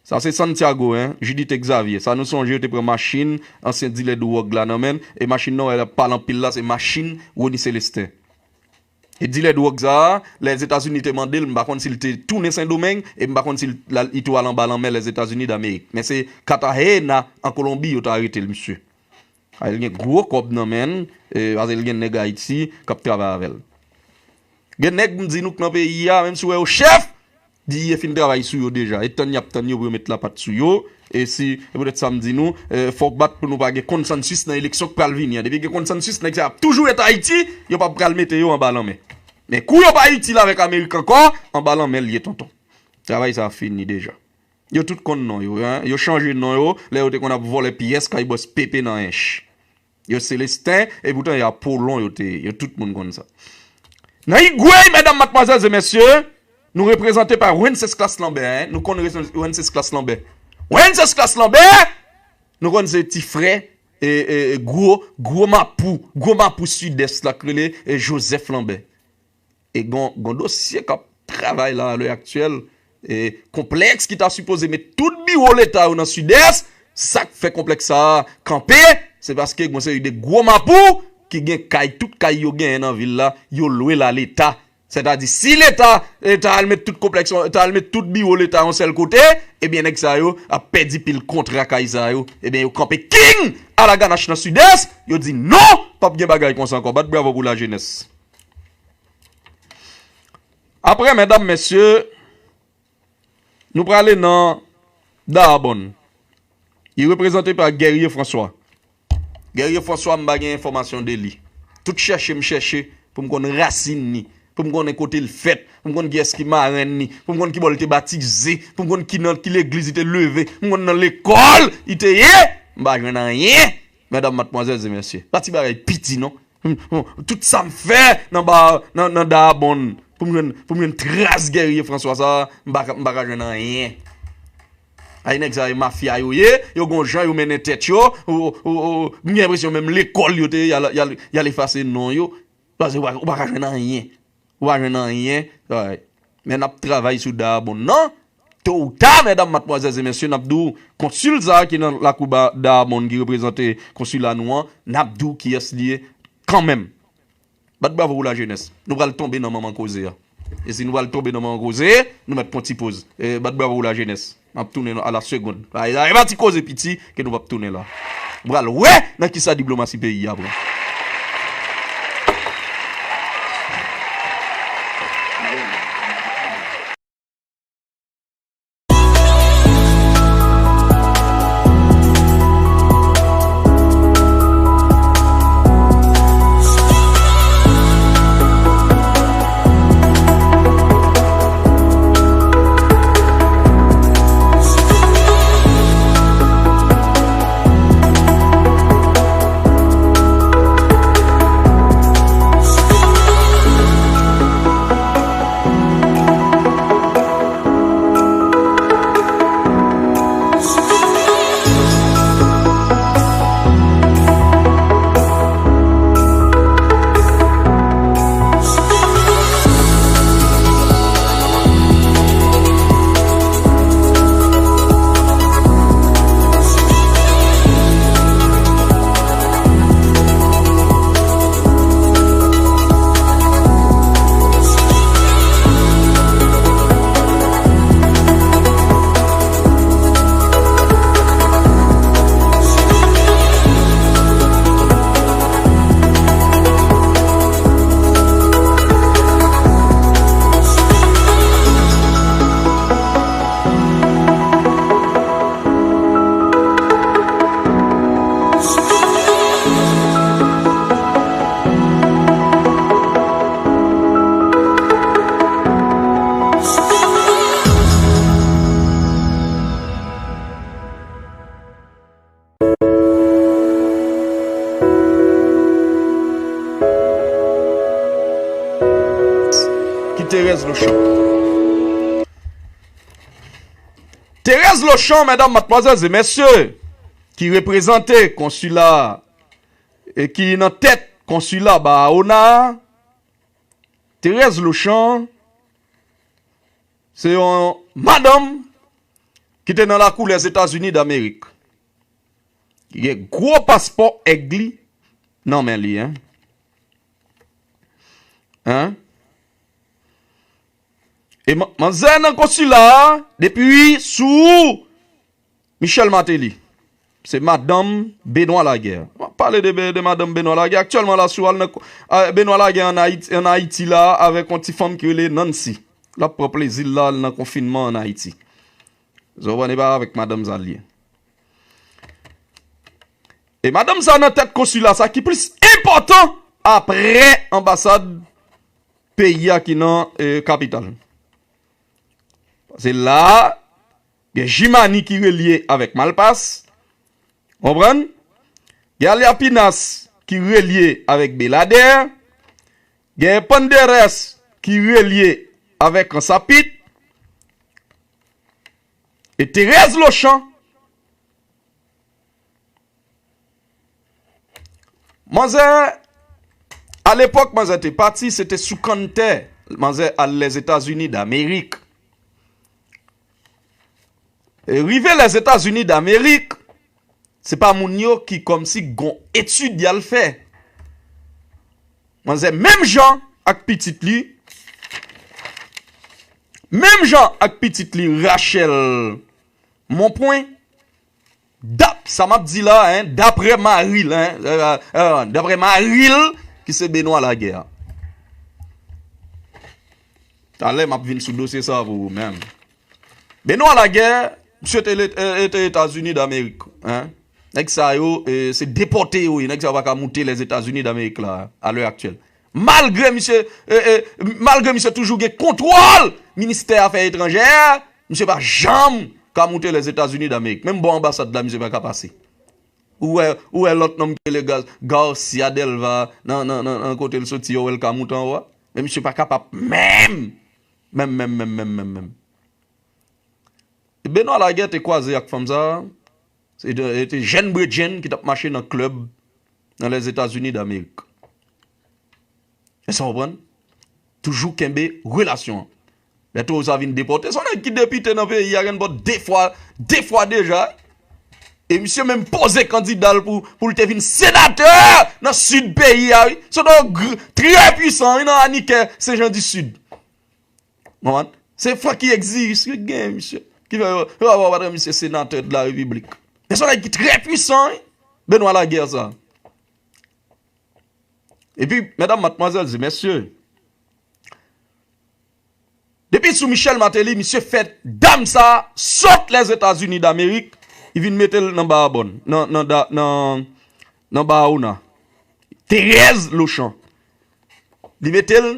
Sa se Santiago, en, Judith Exavier. Sa nou sonje, yo te pran machin ansyen dilè dwòg la nan men l, e machin nan w wè l ap pale anpil la, se machin Rony Célestin. E dilè dwòg sa a, Lèzetazini te mande l, m pa konn si l te tounen Sendomeng, e m pa konn si l, li tou al anba lanmè Lèzetazini Damerik. Men se Cartagena, an Kolonbi, yo t arete l, misye. A, li gen gwo kòb nan men l, e, paske li gen nèg Ayiti k ap travay avè l. Gen nèg, m di nou, k nan peyi a, menm si w wè yo chèf, di yo fin travay sou yo deja. E tann y ap tann yo pou yo met lapat sou yo. E si, e poutèt sa m di nou, e, fòk bat pou nou pa gen konsansis nan eleksyon k pral vini an. Depi gen konsansis, nèg sa ap toujou ret Ayiti, yo p ap pral mete yo anba lanmè. Men kou yo pa itil avèk Amerik ankò, anba lanmè l ye, tonton. Travay sa a fini deja. Yo tout konn non yo, en. Yo chanje non yo, lè yo te konn ap vòlè pyès kay bòs Pepe nan Ench. Yo Célestin, e poutan yo Apollon yo te ye. Yo tout moun konn sa. Nan Higüey, medam, madmwazèl e mesye, nou reprezante pa Wencesclass Lambert, en. Nou konn Wencesclass Lambert. Wencesclass Lambert, nou konn se ti frè, e, e, e, gwo, gwo mapou, gwo mapou Sidès la k rele, e, Joseph Lambert. E gon, gon dosye k ap travay la, alè aktyèl. E konplèks ki ta sipoze met tout biwo Leta yo nan Sidès, sa k fè konplèks sa a kanpe, se paske gon seri de gwo mapou ki gen kay, tout kay yo genyen nan vil la, yo lwe la Leta. Sètadi, si Leta, Leta al met tout konplèks, ta al met tout biwo Leta yon sèl kote, ebyen, nèg sa yo ap pèdi pil kontra kay sa yo. Ebyen, yo kanpe king alaganach nan Sidès, yo di non, p ap gen bagay konsa ankò. Bat bravo pou lajenès. Apre, medam, mesye, nou prale nan Dahomey. Li reprezante pa Guerrier François. Guerrier François, m pa gen enfòmasyon de li. Tout chèche m chèche pou m konn rasin li, pou m konnen kote l fèt, pou m konn kiyès ki marenn li, pou m konn ki bò l te batize, pou m konn ki nan ki legliz li te leve, pou m konn nan lekòl li te ye, m pa jwenn anyen. Medam, madmwazèl e mesye, pa ti bagay piti non. Hmm, hmm, tout sa m fè nan ba, nan, nan Dahomey pou m jwenn, pou m jwenn tras Guerrier François sa, m pa ka, m pa ka jwenn anyen. Ay, nèg sa, e mafya yo ye, yo gon jan yo mennen tèt yo, ou, ou, ou, m gen enpresyon menm lekòl yo te ye, y al, y al, y al efase non yo, paske ou pa, ou pa ka jwenn anyen. Ou pa jwenn anyen. Alright. Men n ap travay sou Dahomey nan. To ou ta, medam, madmwazèl e mesye, n ap di w konsil sa a ki nan lakou ba Dahomey ki reprezante konsila nou an, n ap di w kiyès li ye kanmenm. Bat bravo pou lajenès. Nou pral tonbe nan manman koze a. E si nou pral tonbe nan manman koze, nou mèt pran ti poz. E, bat bravo pou lajenès. N ap tounen a la segonn. Ay, ay, pa ti koze piti ke nou p ap tounen la. Nou pral wè nan kisa diplomasi peyi a pran. Ki Thérèse Lochan. Thérèse Lochan, medam, madmwazèl e mesye, ki reprezante konsila e ki nan tèt konsila Bahaona a, Thérèse Lochan, se yon madanm ki te nan lakou Lèzetazini Damerik. Ki gen gwo paspò èg li nan men li, en. En? E man-, manzè nan konsila a, depi sou Michel Martelly. Se madanm Benoît Laguerre. M ap pale de, de madanm Benoît Laguerre. Aktyèlman la, si w al nan, a, Benoît Laguerre ann Ayiti, ann Ayiti la, avèk yon ti fanm ki rele Nancy. L ap pran plezi l la, l nan konfinman ann Ayiti. Zòbòne pa avèk madanm sa l ye. E madanm sa nan tèt konsila sa ki plis enpòtan apre anbasad peyi a ki nan, e, kapital. Paske la, gen Jimani ki relye avèk Malpas. Konprann? Gen Alyapinas ki relye avèk Beladè. Gen Panderes ki relye avèk Ansapit. E Thérèse Lochan, manzè, alepòk manzè te pati, se te sou kanntè manzè al Lèzetazini Damerik. E rive Lèzetazini Damerik, se pa moun yo ki kòmsi gon etid y al fè. Manzè menm jan ak pitit li, menm jan ak pitit li Rachel Monpwen, dap, sa m ap di la, en, daprè mari l, en, e, e, e, daprè mari l, ki se Benoît Laguerre. Talè, m ap vin sou dosye sa pou ou menm. Benoît Laguerre, misye te, e, e, te Etazini Damerik, en. Nèg sa yo, e, se depòte yo ye. Nèg sa yo pa ka moute Lèzetazini Damerik la, a lè aktyèl. Malgre misye, e, e, malgre misye toujou gen kontwòl ministè afè etranjè, misye pa janm ka moute Lèzetazini Damerik. Menm bò anbasad la, misye pa ka pase. Ou wè, ou wè lòt nonm ki rele Gar-, Garcia Delva, nan, nan, nan, nan kote l soti, yo wè l ka moute anwo a. Men misye pa kapab menm. Menm, menm, menm, menm, menm, menm. Benoît Laguerre te kwaze ak fanm sa, se te, se te jèn bredjenn ki t ap mache nan klèb nan Lèzetazini Damerik. Èske w konprann? Toujou kenbe relasyon an. Lè tou sa vin depòte, se yon nèg ki depite nan peyi a, gen bò de fwa, de fwa deja. E misye menm poze kandida l pou, pou l te vin senatè nan sid peyi a, wi. Se yon nèg trè pwisan, wi, nan Anikè, Sen Jan di Sid. Konprann? Se Francky Exius ki gen misye. Ki fè yo, yo, yo, yo, misye senatè de la repiblik. Men se yon nèg ki trè pwisan, wi. Benoît Laguerre sa. Epi, medam, madmwazèl e mesye, depi sou Michel Martelly, misye fè dam sa sot Lèzetazini Damerik, li vin mete l nan Barabòn, nan, nan, da-, nan, nan Bahaona. Thérèse Lochan. Li mete l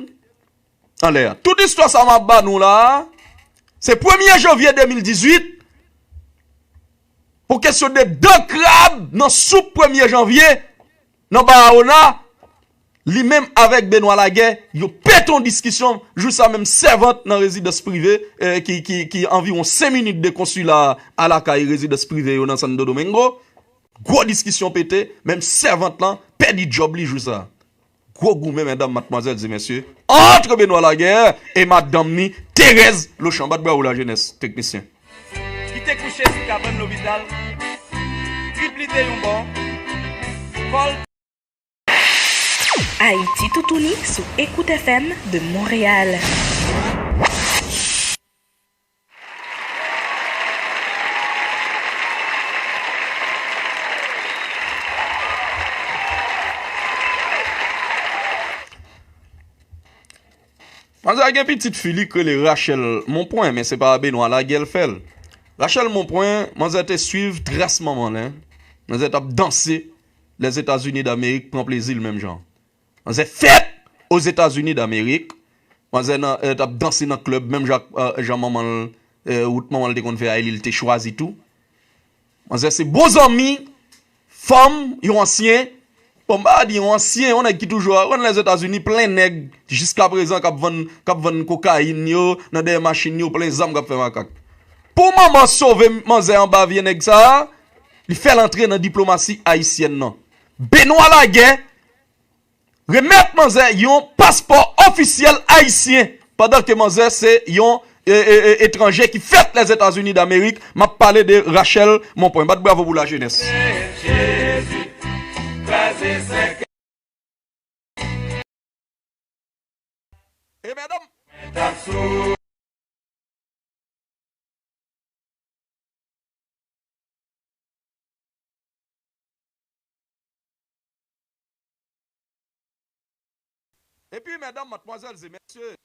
anlè a. Tout istwa sa m ap ba nou la a, se premye janvye de mil dizuit, pou kesyon de dan krab nan soup premye janvye, nan Bahaona, li menm avèk Benoît Laguerre, yo pete yon diskisyon, jou sa menm sèvant nan rezidans prive, eh, ki, ki, ki anviwon senk minit de konsila a lakay rezidans prive yo nan Santo Domingo. Gwo diskisyon pete, menm sèvant lan pèdi djòb li jou sa. Gwo goumen, medam, madmwazèl e mesye, ant Benoît Laguerre e madanm ni, Thérèse Lochan. Bat bravo, lajenès, teknisyen. Ki te kouche sou kabann lopital, triplite yon bò, kò l. Ayiti Toutouni sou Écoute F M de Montréal. Manzè a gen pitit fi li k rele Rachel Monpwen, men se pa Benoît Laguerre l fè l. Rachel Monpwen, manzè te swiv tras manman l, en. Manzè t ap danse Lèzetazini Damerik, pran plezi l menm jan. Manzè fèt Ozetazini Damerik. Manzè nan, eh, t ap danse nan klèb, menm jan, eh, jan manman l, eh, wout manman l te konn fè a, e li l te chwazi tou. Manzè se bon zanmi fanm, yon ansyen, bon, m pa di yon ansyen, yon nèg ki toujou, ou konn Lèzetazini plen nèg jiskaprezan k ap vann, k ap vann kokayin yo nan dèyè machin yo, plen zam k ap fè makak. Pou manman sove manzè anba vye nèg sa a, li fè l antre nan diplomasi ayisyèn nan. Benoît Laguerre remèt manzè yon paspò ofisyèl ayisyen, pandan ke manzè se yon, e, e, e, etranje ki fèt Lèzetazini Damerik. M ap pale de Rachel Monpwen. Bat bravo pou lajenès. E medam, epi medam, madmwazèl e mesye,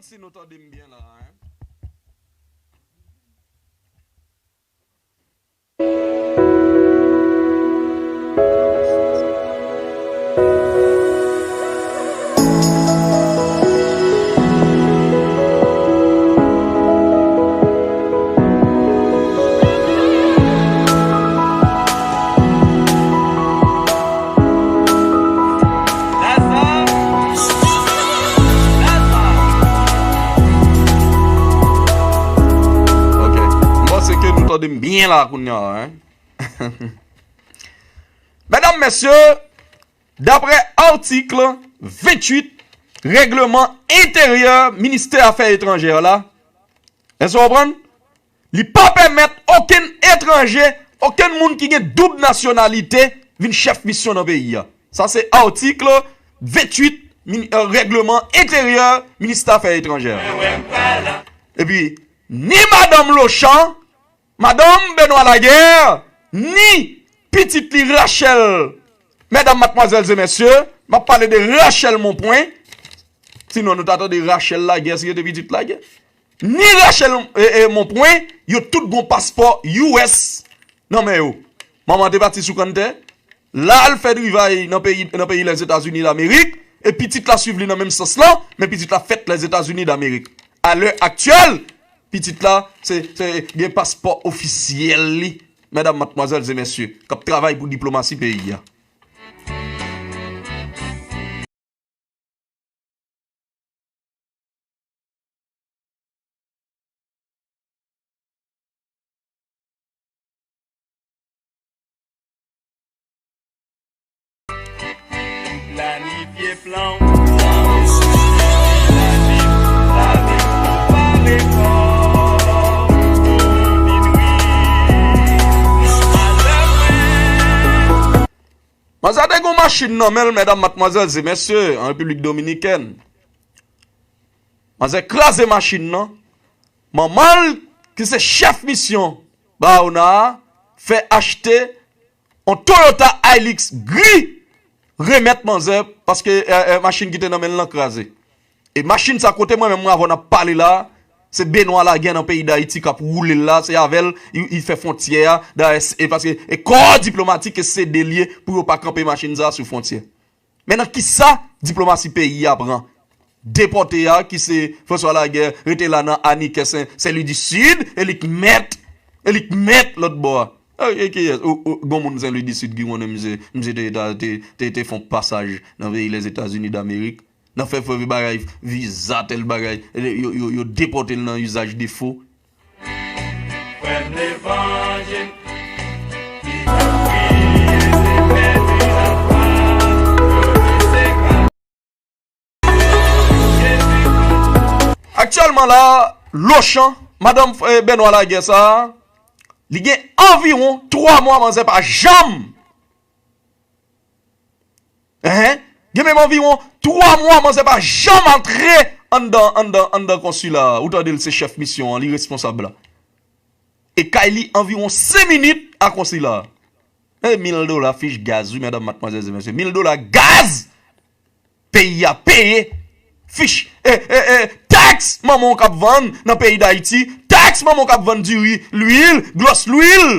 si nou tande m byen la, en. Ok. M panse ke nou tande m byen la kounye a, en. Medam, mesye, daprè atik venntuit règleman enteryè ministè afè etranjè la, èske w konprann? Li pa pèmèt okenn etranje, okenn moun ki gen doub nasyonalite vin chèf misyon nan peyi a. Sa se atik venntuit min-, e, règleman enteryè ministè afè etranjè. Epi, ni madanm Lochan, madanm Benoît Laguerre, ni pitit li Rachel. Medam, madmwazèl e mesye, m ap pale de Rachel Monpwen. Sinon, nou ta tande Rachel Laguerre si yo te pitit Laguerre. Ni Rachel, e, e, Monpwen, yo tout gon paspò U S nan men yo. Manman te pati sou kanntè, l al fè trivay nan peyi, nan peyi Lèzetazini Damerik, e pitit la swiv li nan menm sans lan, men pitit la fèt Lèzetazini Damerik. A lè aktyèl, pitit la, se, se gen paspò ofisyèl li, medam, madmwazèl e mesye, k ap travay pou diplomasi peyi a. Planifye plan w, plan w sou chèn, lavi, lavi pou pare kò w, pou w vin rich. Alè mwen. Manzè te gen yon machin nan men l, medam, madmwazèl e mesye, an Repiblik Dominikèn. Manzè kraze machin nan. Manman l, ki se chèf misyon Barahona a, fè achte yon Toyota Hilux gri, remèt manzè, paske, e, e, machin ki te nan men l lan kraze. E machin sa, kote mwen menm, mwen avè w n ap pale la, se Benoît Laguerre nan peyi Dayiti k ap woule l la, se avè l, li, li fè fwontyè a, dayè, e paske, e kò diplomatik e sede l ye pou yo pa kanpe machin sa sou fwontyè. Men nan kisa diplomasi peyi a pran? Depòte a, ki se François Laguerre, rete la nan Anikè, Sen, Sen Lwi di Sid, e li k mèt, e li k mèt lòt bò a. E, e kiyès? O, o, gon moun Sen Lwi di Sid ki konnen misye, misye te, te, te, te, te fè yon pasaj nan peyi Lèzetazini Damerik. Nan fè, fè bagay, viza, tèl bagay. E yo, yo, yo depòte l nan usage de faux. Frè m levanjil ki t ap priye, se pèdi nan kwa, yo di se ka. Aktyèlman la, Lochan, madanm, e, Benoît Laguerre sa, li gen anviwon twa mwa manzè pa janm Enhen. Gen menm anviwon twa mwa manzè pa janm antre anndan, anndan, anndan konsila a. Ou tande l se chèf misyon an, li responsab la. E kay li anviwon senk minit a konsila a. E mil dola fich gaz, wi, medam, madmwazèl e mesye. Mil dola gaz! Peyi a peye fich, e, e, e, taks manman w k ap vann nan peyi Dayiti, taks manman w k ap vann diri, lwil, glòs lwil,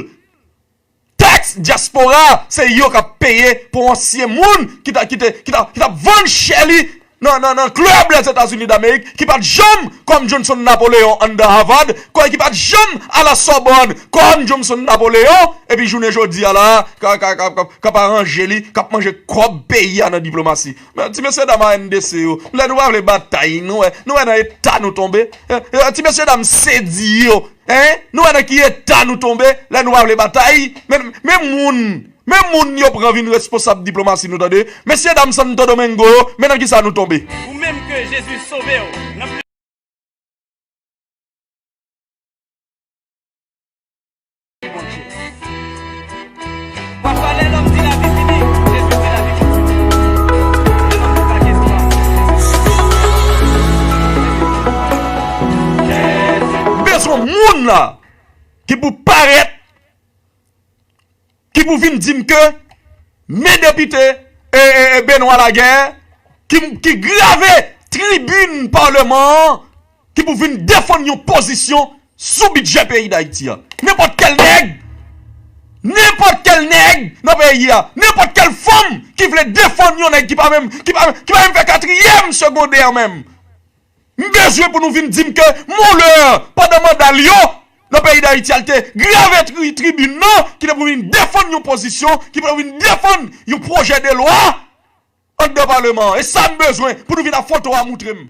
taks dyaspora, se yo k ap peye pou ansyen moun ki ta, ki te, ki ta, ki t ap vann chè li nan, nan, nan klèb Lèzetazini Damerik, ki pa t janm kòm Johnson Napoléon anndan Harvard, kò ki pa t janm a la Sorbonne kòm Johnson Napoléon, epi jounen jodi a la, ka, ka, ka, ka, k ap aranje li, k ap manje kòb peyi a nan diplomasi. Men, ti mesye dam A N D C yo, lè nou pa vle batay, nou wè, nou wè nan eta nou tonbe. Eh, eh, ti mesye dam C D I yo, hein? Nou wè nan ki eta nou tonbe, lè nou pa vle batay. Men, men moun, men moun yo pran vin responsab diplomasi nou, tande. Mesye dam Santo Domingo yo, men nan ki sa nou tonbe. Ou menm ke Jezi sove w nan Bondye. Pafwa lè lòm di lavi fini, Jezi di lavi kontinye. Lè lòm di pa gen twa. Bezwen moun la ki pou parèt, ki pou vin di m ke men depite, e, e, e, Benoît Laguerre, ki, ki grave tribin palman an, ki pou vin defann yon pozisyon sou bidjè peyi Dayiti a. Nenpòt kèl nèg, nenpòt kèl nèg nan peyi a, nenpòt kèl fanm ki vle defann yon nèg ki pa menm, ki pa, ki pa menm fè katriyèm segondè menm. M bezwen pou nou vin di m ke Muller, pandan manda l yo, nan peyi Dayiti, al te grave tri-, tribin nan, ki te pou vin defann yon pozisyon, ki te pou vin defann yon pwojè de lwa anndan palman an. E sa m bezwen pou nou vin ak foto a moutre m.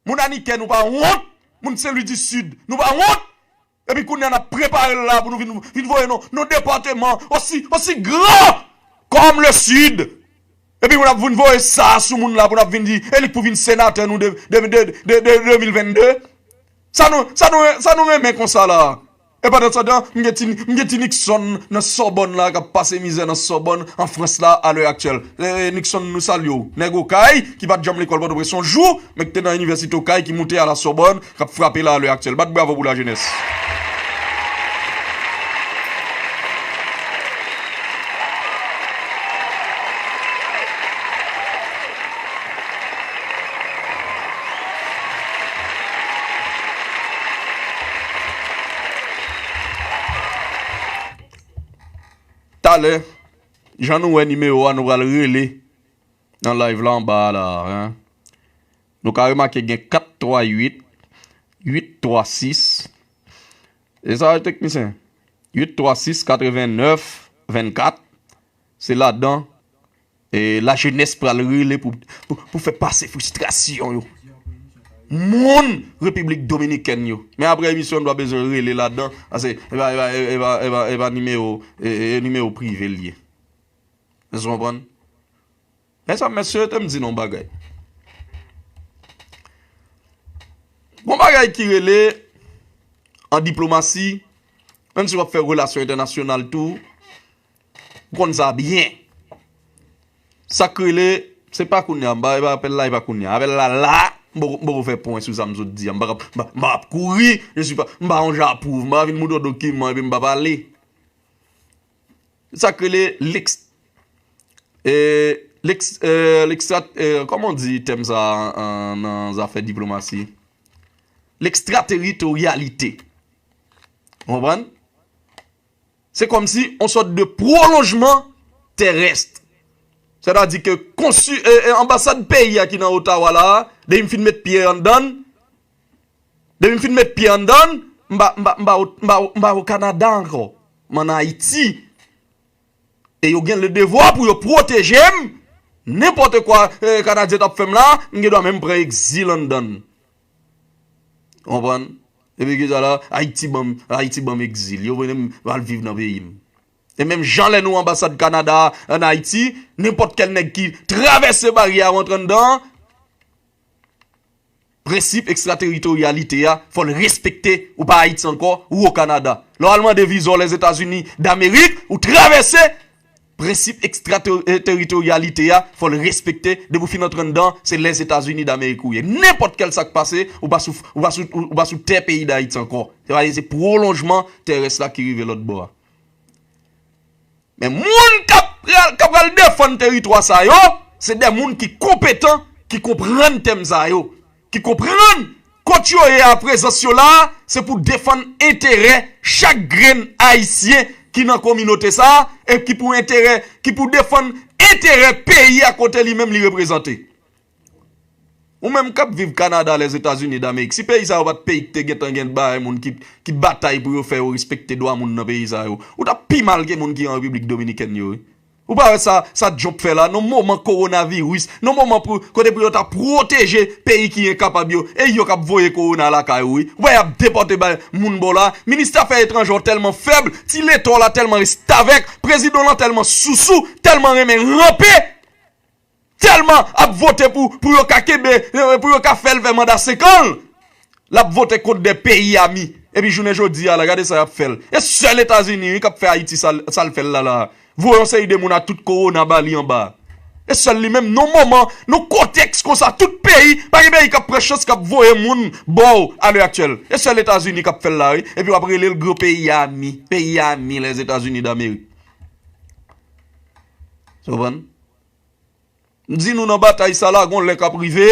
Moun Anikè, nou pa wont. Moun Sen Lwi di Sid, nou pa wont. Epi kounye a n ap prepare l la pou nou vin, vin voye non, non depatman osi, osi gran kòm le Sid. Epi pou n ap vin voye sa sou moun la, pou n ap vin di, e li k pou vin senatè nou de, de, de, de, de, de mil vennde. Sa nou, sa nou, sa nou renmen konsa la. E pandan se tan, m gen ti, m gen ti Nixon nan Sòbòn la, k ap pase mizè nan Sòbòn, an Frans la, a lè aktyèl. E, e, Nixon, nou salye w. Nèg Okay, ki pa t janm lekòl Pòtoprens yon jou, men ki te nan inivèsite Okay, ki moute a la Sorbonne, k ap frape la a lè aktyèl. Bat bravo pou lajenès. Talè, jan nou wè nimewo a, nou pral rele nan live la anba a la, hein. Nou ka remake gen kat twa uit, uit twa sis. E sa, teknisyen? Uit twa sis, katrevennnèf, vennkat. Se ladan, e, lajenès pral rele pou, pou, pou fè pase fristrasyon yo. Moun Repiblik Dominikèn yo. Men apre emisyon, nou pa bezwen rele ladan, paske e pa, e pa, e pa, e pa, e pa nimewo, e, e, e nimewo prive l ye. Èske w konprann? Mezanmi, mesye, te m di nou yon bagay. Gon bagay ki rele an diplomasi, menm si w ap fè relasyon entènasyonal tou, ou konn sa byen. Sa k rele, se pa kounye a, m pa, e pa apèl la, e pa kounye a. Apèl la, la, m poko, m poko fè pwen sou sa m sot di a. M pa, m pa, m pa ap kouri, je suis pas, m pa yon Japouv, m pa vin moutre w dokiman epi m pa pale. Sa k rele lex-, e, lex-, e, lekstra-, e, kòman w di tèm sa a, an, nan zafè diplomasi? Lekstrateritoryalite. Ou konprann? Se kòmsi on sòt de pwolonjman terès. Sètadi ke konsi-, e, e, anbasad peyi a ki nan Ottawa la a, depi m fin met pye anndan l, depi m fin met pye anndan l, m pa, m pa, m pa, m pa, m pa o Kanada ankò. M ann Ayiti. E yo gen le devwa pou yo pwoteje m. Nenpòt kwa, e, Kanadyen t ap fè m la, m gen dwa menm pran egzil anndan l. Konprann? Epi kisa la, Ayiti ban m, Ayiti ban m egzil. Yo voye m al viv nan peyi m. E menm jan lè nou anbasad Kanada ann Ayiti, nenpòt kèl nèg ki travèse baryè a rantre anndan an, prensip ekstrateritoryalite a, fò l respekte, ou pa Ayiti ankò, ou o Kanada. Lè w al mande viza w Lèzetazini Damerik, ou travèse, prensip ekstrateritoryalite a, fò l respekte, depi w fin antre anndan, se Lèzetazini Damerik ou ye. Nenpòt kèl sa k pase, ou pa sou, ou pa sou, ou pa sou tè peyi Dayiti ankò. Se pa, se pwolonjman terès la ki rive lòt bò a. Men moun k ap pral, k ap pral defann teritwa sa yo, se de moun ki konpetan, ki konprann tèm sa yo, ki konprann kot yo ye a, prezans yo la a, se pou defann enterè chak grenn Ayisyen ki nan kominote sa a, e ki pou enterè, ki pou defann enterè peyi a kote li menm li reprezante. Ou menm k ap viv Kanada, Lèzetazini Damerik, si peyi sa yo pa t peyi ki te gentan gen bay moun ki, ki batay pou yo fè yo respekte dwa moun nan peyi sa yo, ou t ap pi mal ke moun ki an Repiblik Dominikèn yo, wi. Ou pa wè sa, sa Trump fè la, nan moman kowonaviris, nan moman pou, kote pou yo ta pwoteje peyi ki enkapab yo, e yo k ap voye kowona lakay ou, wi. Ou wè y ap depòte bay moun bò la, ministè afè etranjè w tèlman fèb, ti leta w la tèlman restavèk, prezidan w lan tèlman sousou, tèlman renmen ranpe, tèlman ap vote pou, pou yo ka kenbe, pou yo ka fè l fè manda senk an l. L ap vote kont de peyi ami. Epi jounen jodi a la, gade sa y ap fè l. E sèl Etazini, wi, k ap fè Ayiti sa, l- sa l fè l la, la. Voye yon seri de moun a tout kowona ba li anba. E sèl li menm, nan moman, nan kontèks konsa, tout peyi, pa gen peyi k ap pran chans k ap voye moun ba w a lè aktyèl. E sèl Etazini k ap fè l la, wi. Epi w ap rele l gran peyi ami. Peyi ami, Lèzetazini Damerik. Ou konprann? M di nou nan batay sa la, gon lè k ap rive,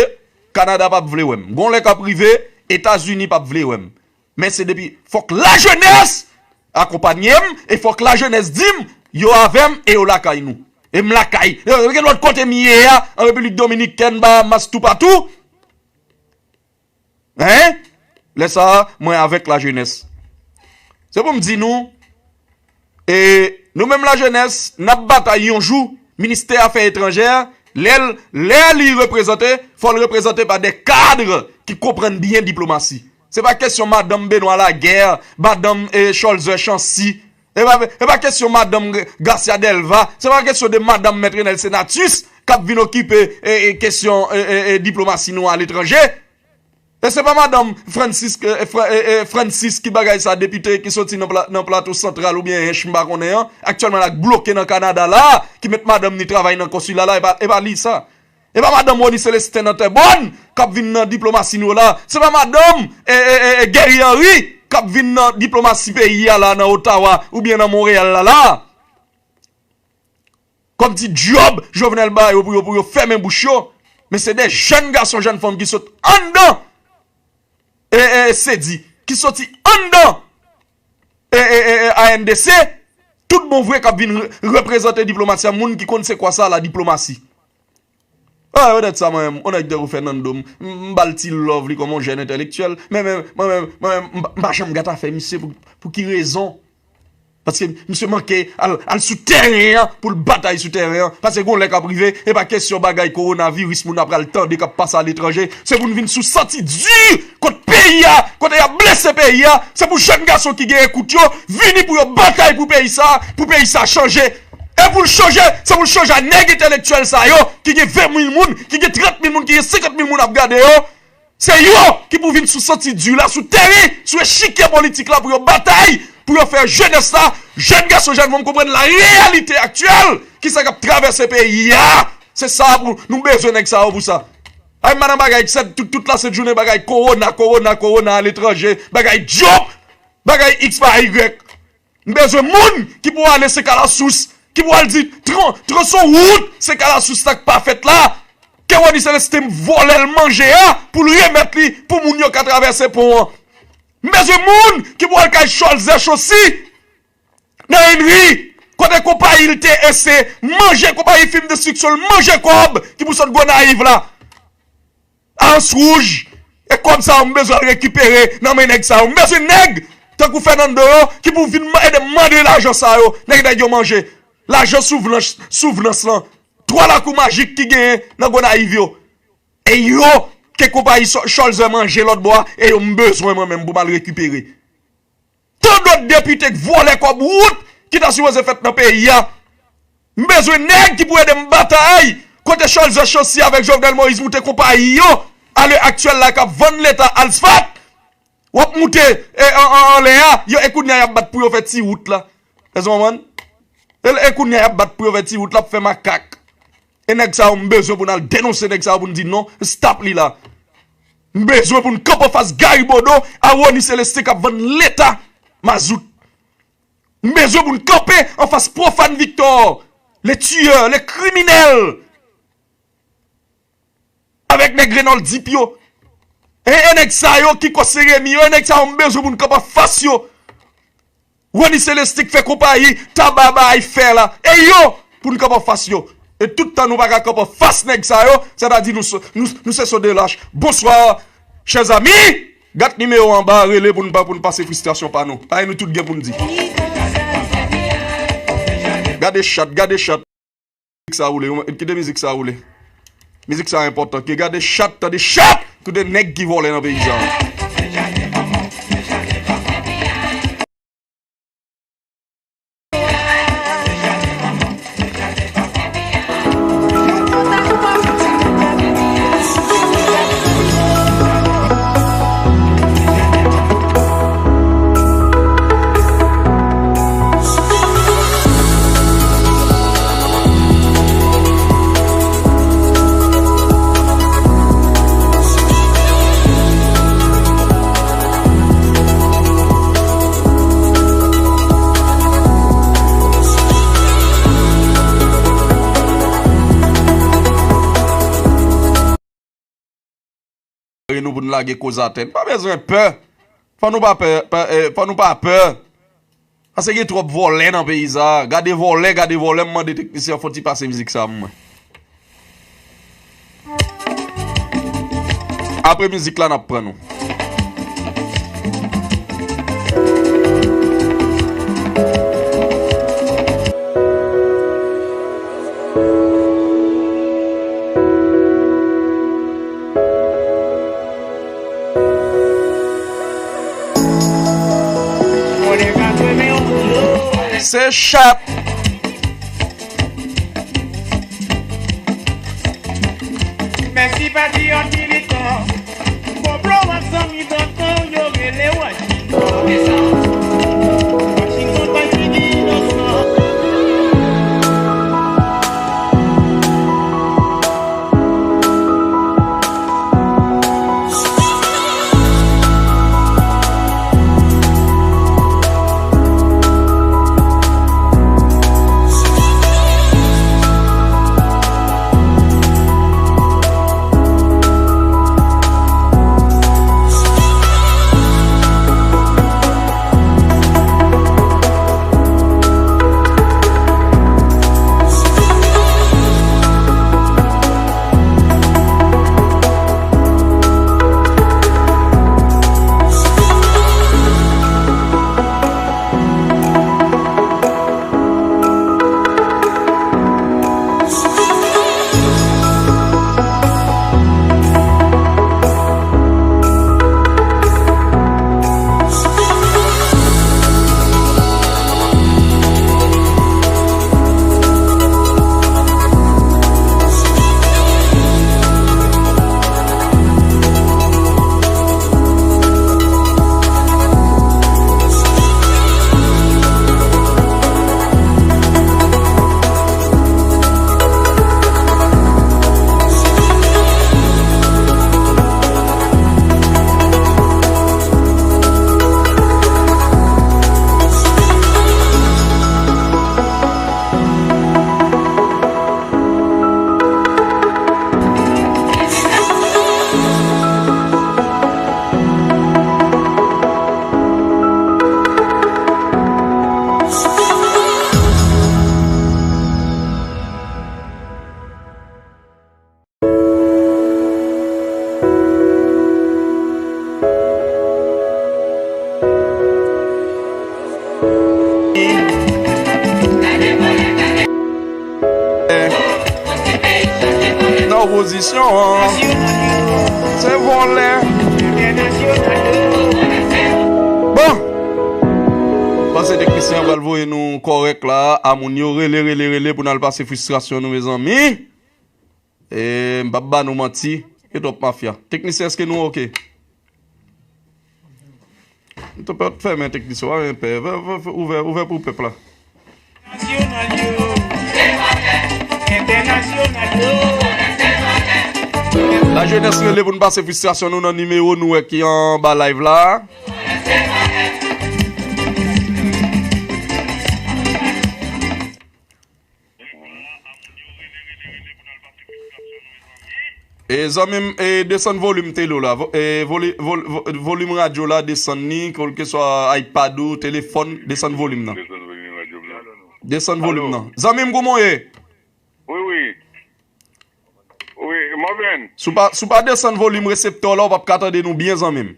Kanada p ap vle wè m. Gon lè k ap rive, Etazini p ap vle wè m. Men se depi, fòk lajenès akonpanye m, e fòk lajenès di m, yo avè m e yo lakay nou. E m lakay. Yo, yo gen lòt kote m ye a, an Repiblik Dominikèn, Bahamas, toupatou. Hein? Lè sa a, mwen avèk lajenès. Se pou m di nou, e nou menm lajenès, n ap batay yon jou, ministè afè etranjè, lè l, lè li reprezante, fò l reprezante pa de kad ki konprann byen diplomasi. Se pa kesyon madanm Benoît Laguerre, madanm, e, Cholzer Chancy, e pa, e pa kesyon madanm G- Garcia Delva, se pa kesyon de madanm Mèt Renel Senatus k ap vin okipe, e, e, kesyon, e, e, e, diplomasi nou aletranje. E se pa madanm Francis, e, Fra- e, e, Francis ki bagay sa, depite ki soti nan, pla- nan Plato Santral oubyen Ench, m pa konnen an, aktyèlman l ap bloke nan Kanada la, ki met madanm ni travay nan konsila la, e pa, e pa li sa. E pa madanm Rony Célestin nan Tèbòn k ap vin nan diplomasi nou la. Se pa madanm, e, e, e, e, Guerrier Henry k ap vin nan diplomasi peyi a la, nan Ottawa oubyen nan Monreyal la, la. Kòm ti djòb Jovenel ba yo pou yo, pou yo fèmen bouch yo. Men se de jèn gason, jèn fanm ki sot anndan, e, e, e, sedi, ki soti anndan, e, e, e, e, A N D C, tout bon vre k ap vin re- reprezante diplomasi a, moun ki konn se kwa sa la diplomasi. Ah, onèt sa mwen menm, onèt tankou Fernando, m, m ba l ti love li kòm yon jèn entèlektyèl, men, men, mwen menm, mwen menm, m pa- m pa janm gata fè misye pou, pou ki rezon? Paske misye manke al, al sou tèren an pou l batay sou tèren an. Paske gon lè k ap rive, e pa kesyon bagay kowonaviris moun nan pral tande k ap pase aletranje. Se pou n vin sou santi di kont peyi a, kote y ap blese peyi a. Se pou jèn gason ki gen ekout yo vini pou yo batay pou peyi sa, pou peyi sa chanje. E pou l chanje, se pou l chanje a nèg entèlektyèl sa yo, ki gen ven mil moun, ki gen trant mil moun, ki gen senkant mil moun ap gade yo. Se yo ki pou vin sou santi di la, sou tèren, sou echikye politik la pou yo batay, pou yo fè jenès la, jèn gason, jèn fanm konprann la reyalite aktyèl, kisa k ap travèse peyi a. Se sa pou nou bezwen nèg sa yo pou sa. Ay, m pa nan bagay, se tout, tout la sent jounen bagay kowona, kowona, kowona aletranje, bagay djòb, bagay X pa Y. M bezwen moun ki pou ale se Kalasous, ki pou al di tran- transon wout se Kalasous sa k pa fèt la. Ke Rony Célestin vòlè l manje a pou l remèt li pou moun yo ka travèse pon an. M bezwen moun ki pou al kay Cholzer Chancy nan Henry, kote konpayi l te ese manje, konpayi fim destriksyon l manje kòb ki pou sot Gonayiv la. Ans wouj. E kòb sa yo m bezwen al rekipere nan men nèg sa yo. M bezwen nèg tankou Fernando yo ki pou vin man- ede m mande lajan sa yo. Nèg nèg yo manje. Lajan souvnans, souvnans lan. Twa lakou majik ki genyen nan Gonayiv yo. E yo ke konpayi Cholzer manje lòt bò a, e yo m bezwen mwen menm pou m al rekipere. Tan dòt depite k vòlè kòb wout ki ta sipoze fèt nan peyi a. M bezwen nèg ki pou ede m batay kote Cholzer Chancy avèk Jovenel Moïse moute konpayi yo alè aktyèl la k ap vann leta asfalt. W ap moute e, an, an, anlè a, yo e kounye a y ap bat pou yo fè ti wout la. Èske w konprann? E, e kounye a y ap bat pou yo fè ti wout la, ap fè makak. E nèg sa yo, m bezwen pou n al denonse nèg sa yo pou n di non, stop li la. M bezwen pou n kanpe anfas Gary Bodeau a Rony Célestin k ap vann leta mazout. M bezwen pou n kanpe anfas Profane Victor, les tueurs, les criminels. avèk nèg Reynòld Dip yo. E, e nèg sa yo ki kòse Remi yo, e nèg sa yo m bezwen pou n kanpe anfas yo. Rony Celestin k fè konpayi, Taba bay fè la. E yo, pou n kanpe anfas yo. E tout tan nou pa ka kanpe anfas nèg sa yo, sètadi nou, nou, nou se son de lach. Bonswa, chè zami. Gad nimewo anba, rele pou n pa, pou n pase fristrasyon pa nou. Paske nou tout gen pou n di. Gade chat, gade chat. Mizik sa woule, kite mizik sa woule. Mizik sa enpòtan. Ke gade chat, tande chat! Kite nèg ki vòlè nan peyi sa. Nou pou n lage koz atè. Nou pa bezwen pè. Fò nou pa pè, pa, eh, fò nou pa pè. Paske gen twòp vòlè nan peyi sa. Gade vòlè, gade vòlè, m mande teknisyen an fò ti pase mizik sa pou mwen. Apre mizik la, n ap pran nou. Se chat. Mèsi patriyòt militan. Konplo ak zanmi tonton yo rele Washington. Washington bay figi inosan. Nan opozisyon an, se vòlè. Bon. Panse teknisyen an pral voye nou kòrèk la. A moun yo rele, rele, rele pou n al pase fristrasyon nou, mezanmi. E, m p ap ba nou manti. Gen twòp mafya. Teknisyen, èske nou oke? M te pè fèmen teknisyen, w a men pè. Ouvè, ouvè, ouvè, ouvè pou pèp la. Nasyonal yo, entènasyonal yo. Lajenès rele pou n pase fristrasyon nou nan nimewo nou wè ki anba live la. E zanmi m, e desann volim tele w la. Vo- e voli- vol- vo- Volim radyo la, desann li, kèlkeswa iPad ou, telefòn, desann volim nan. Desann volim radyo m nan. Desann volim Alo. Nan. Zanmi m, kouman w ye? Wi, wi. Wi, mwen menm. Si w pa, si w pa desann volim reseptè w la, w p ap ka tande nou byen, zanmi m.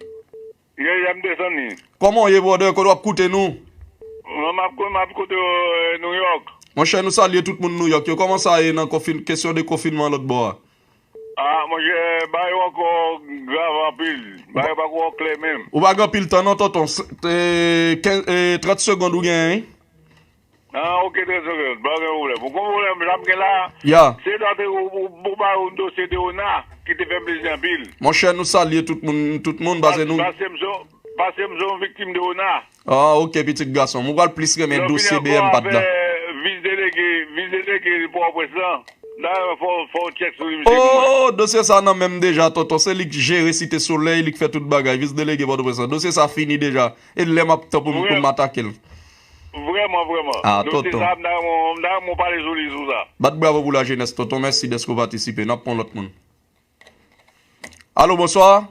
Ye, ye, m desann li. Kòman w ye, brother? Kote w ap koute nou? Mwen, m ap, m ap koute w, e, New York. Monchè, nou salye tout moun New York yo. Kòman sa ye nan konfin-, kesyon de konfinman lòt bò a? A, monchè, bagay yo ankò grav anpil. Bagay yo pako klè menm. Ou pa gen anpil tan non, tonton. S- e, kenz, e, trant segonn ou genyen, wi. A, ok, trant segonn. Pa gen pwoblèm. Ou konn pwoblèm, sa m gen la, Ya. Se dwa te ou, ou, ou ba yon dosye de ona ki te fè m plezi anpil. Monchè, nou salye tout moun, tout moun, paske Pas- nou Paske m se, paske m se yon viktim de ona. A, ok, pitit gason m. Ou pral plis renmen Lè w fini dosye ankò B M pad la. Afè vis delege, vis delege Pòtoprens lan. Dayè, fò, fò w tchèk sou li, misye mouri. Oh, dosye sa nan men m deja, tonton. Se li k jere Site Solèy, li k fè tout bagay. Vis delege Pòtoprens lan. Dosye sa fini deja. E lè m ap tan pou m, pou m atake l. Vrèman, vrèman. Ah, dosye tonton. Sa, m ta renmen, m ta renmen w pale sou li, sou sa. Bat bravo pou lajenès, tonton. Mèsi dèske w patisipe. N ap pran lòt moun. Alo, bonswa.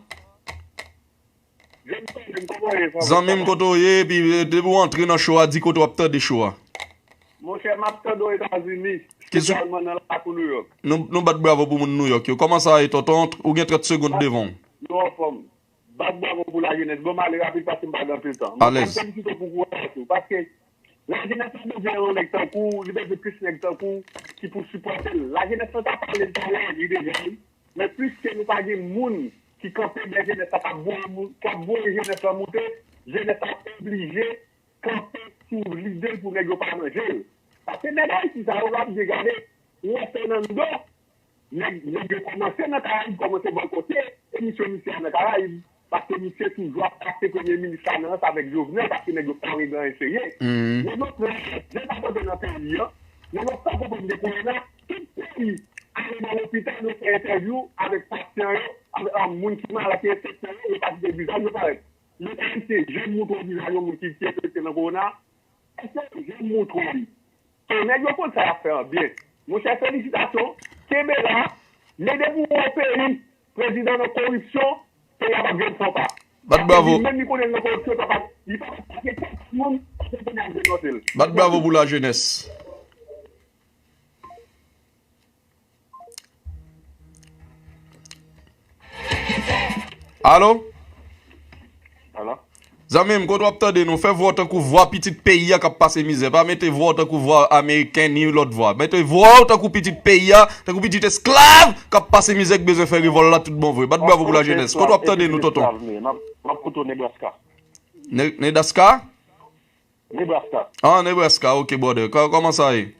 Zanmi m, kote w ye? Epi, eh, depi w antre nan show a, di kote w ap tande show a. Monchè, m ap tande w Etazini, espesyalman nan lakou New York. Nou, nou bat bravo pou moun New York yo. Kòman sa ye, tonton? Ou gen trant segonn devan w. Nou anfòm. Bat bravo pou lajenès. Bon, m ale rapid paske m pa gen anpil tan. Mwen, m ap felisite w pou kouraj ou. Paske lajenès la bezwen yon nèg tankou w, li bezwen plis nèg tankou w ki pou sipòte l. Lajenès la ta pale l talè, li deja, wi. Men pliske nou pa gen moun ki kanpe dèyè jenès la, k ap voye moun, k ap voye jenès la moute, jenès la oblije kanpe sou lide l pou nèg yo pa manje l. Paske nèg Ayiti sa yo, w ap byen gade, ou wè Fernando, nèg, nèg yo kòmanse nan Karayib, kòmanse bòkote emisyon misye a nan Karayib, paske misye toujou ap pase premye minis la nan rans avèk Jovenel, paske nèg yo pa renmen anyen serye. Men nou pran, jan sa pote nan peyi an, men nou pa konprann de korona, tout peyi ale nan lopital, yo fè entèvyou avèk pasyan yo, avèk, ah, moun ki malad, ki enfekte yo, yo pa kite vizaj yo parèt. Leta Ayisyen janm montre w vizaj yon moun ki, ki enfekte nan kowona? Èske yo janm montre w li? So, nèg yo konn sa y ap fè an byen. Monchè, felisitasyon. Kenbe la. Men depi w wè yon peyi, prezidan nan koripsyon, peyi a p ap janm fè yon pa. Bat bravo. Paske li menm li konnen l nan koripsyon, li p ap, li p ap atake kèk moun, paske l konnen y ap denonse l. Bat bravo pou lajenès. Alo? Alo? Zanmi m, kote w ap tande nou? Fè vwa w tankou vwa pitit peyi a k ap pase mizè. Pa mete vwa w tankou vwa ameriken ni lòt vwa. Mete vwa w tankou pitit peyi a, tankou pitit esklav k ap pase mizè, k bezwen fè revòl la tout bon vre. Bat bravo pou lajenès. Kote w ap tande nou, tonton? M ap, m ap koute w Nebraska. Ne-, Nebraska? Nebraska. Ah, Nebraska, ok, brother. Kò-, kòman sa ye?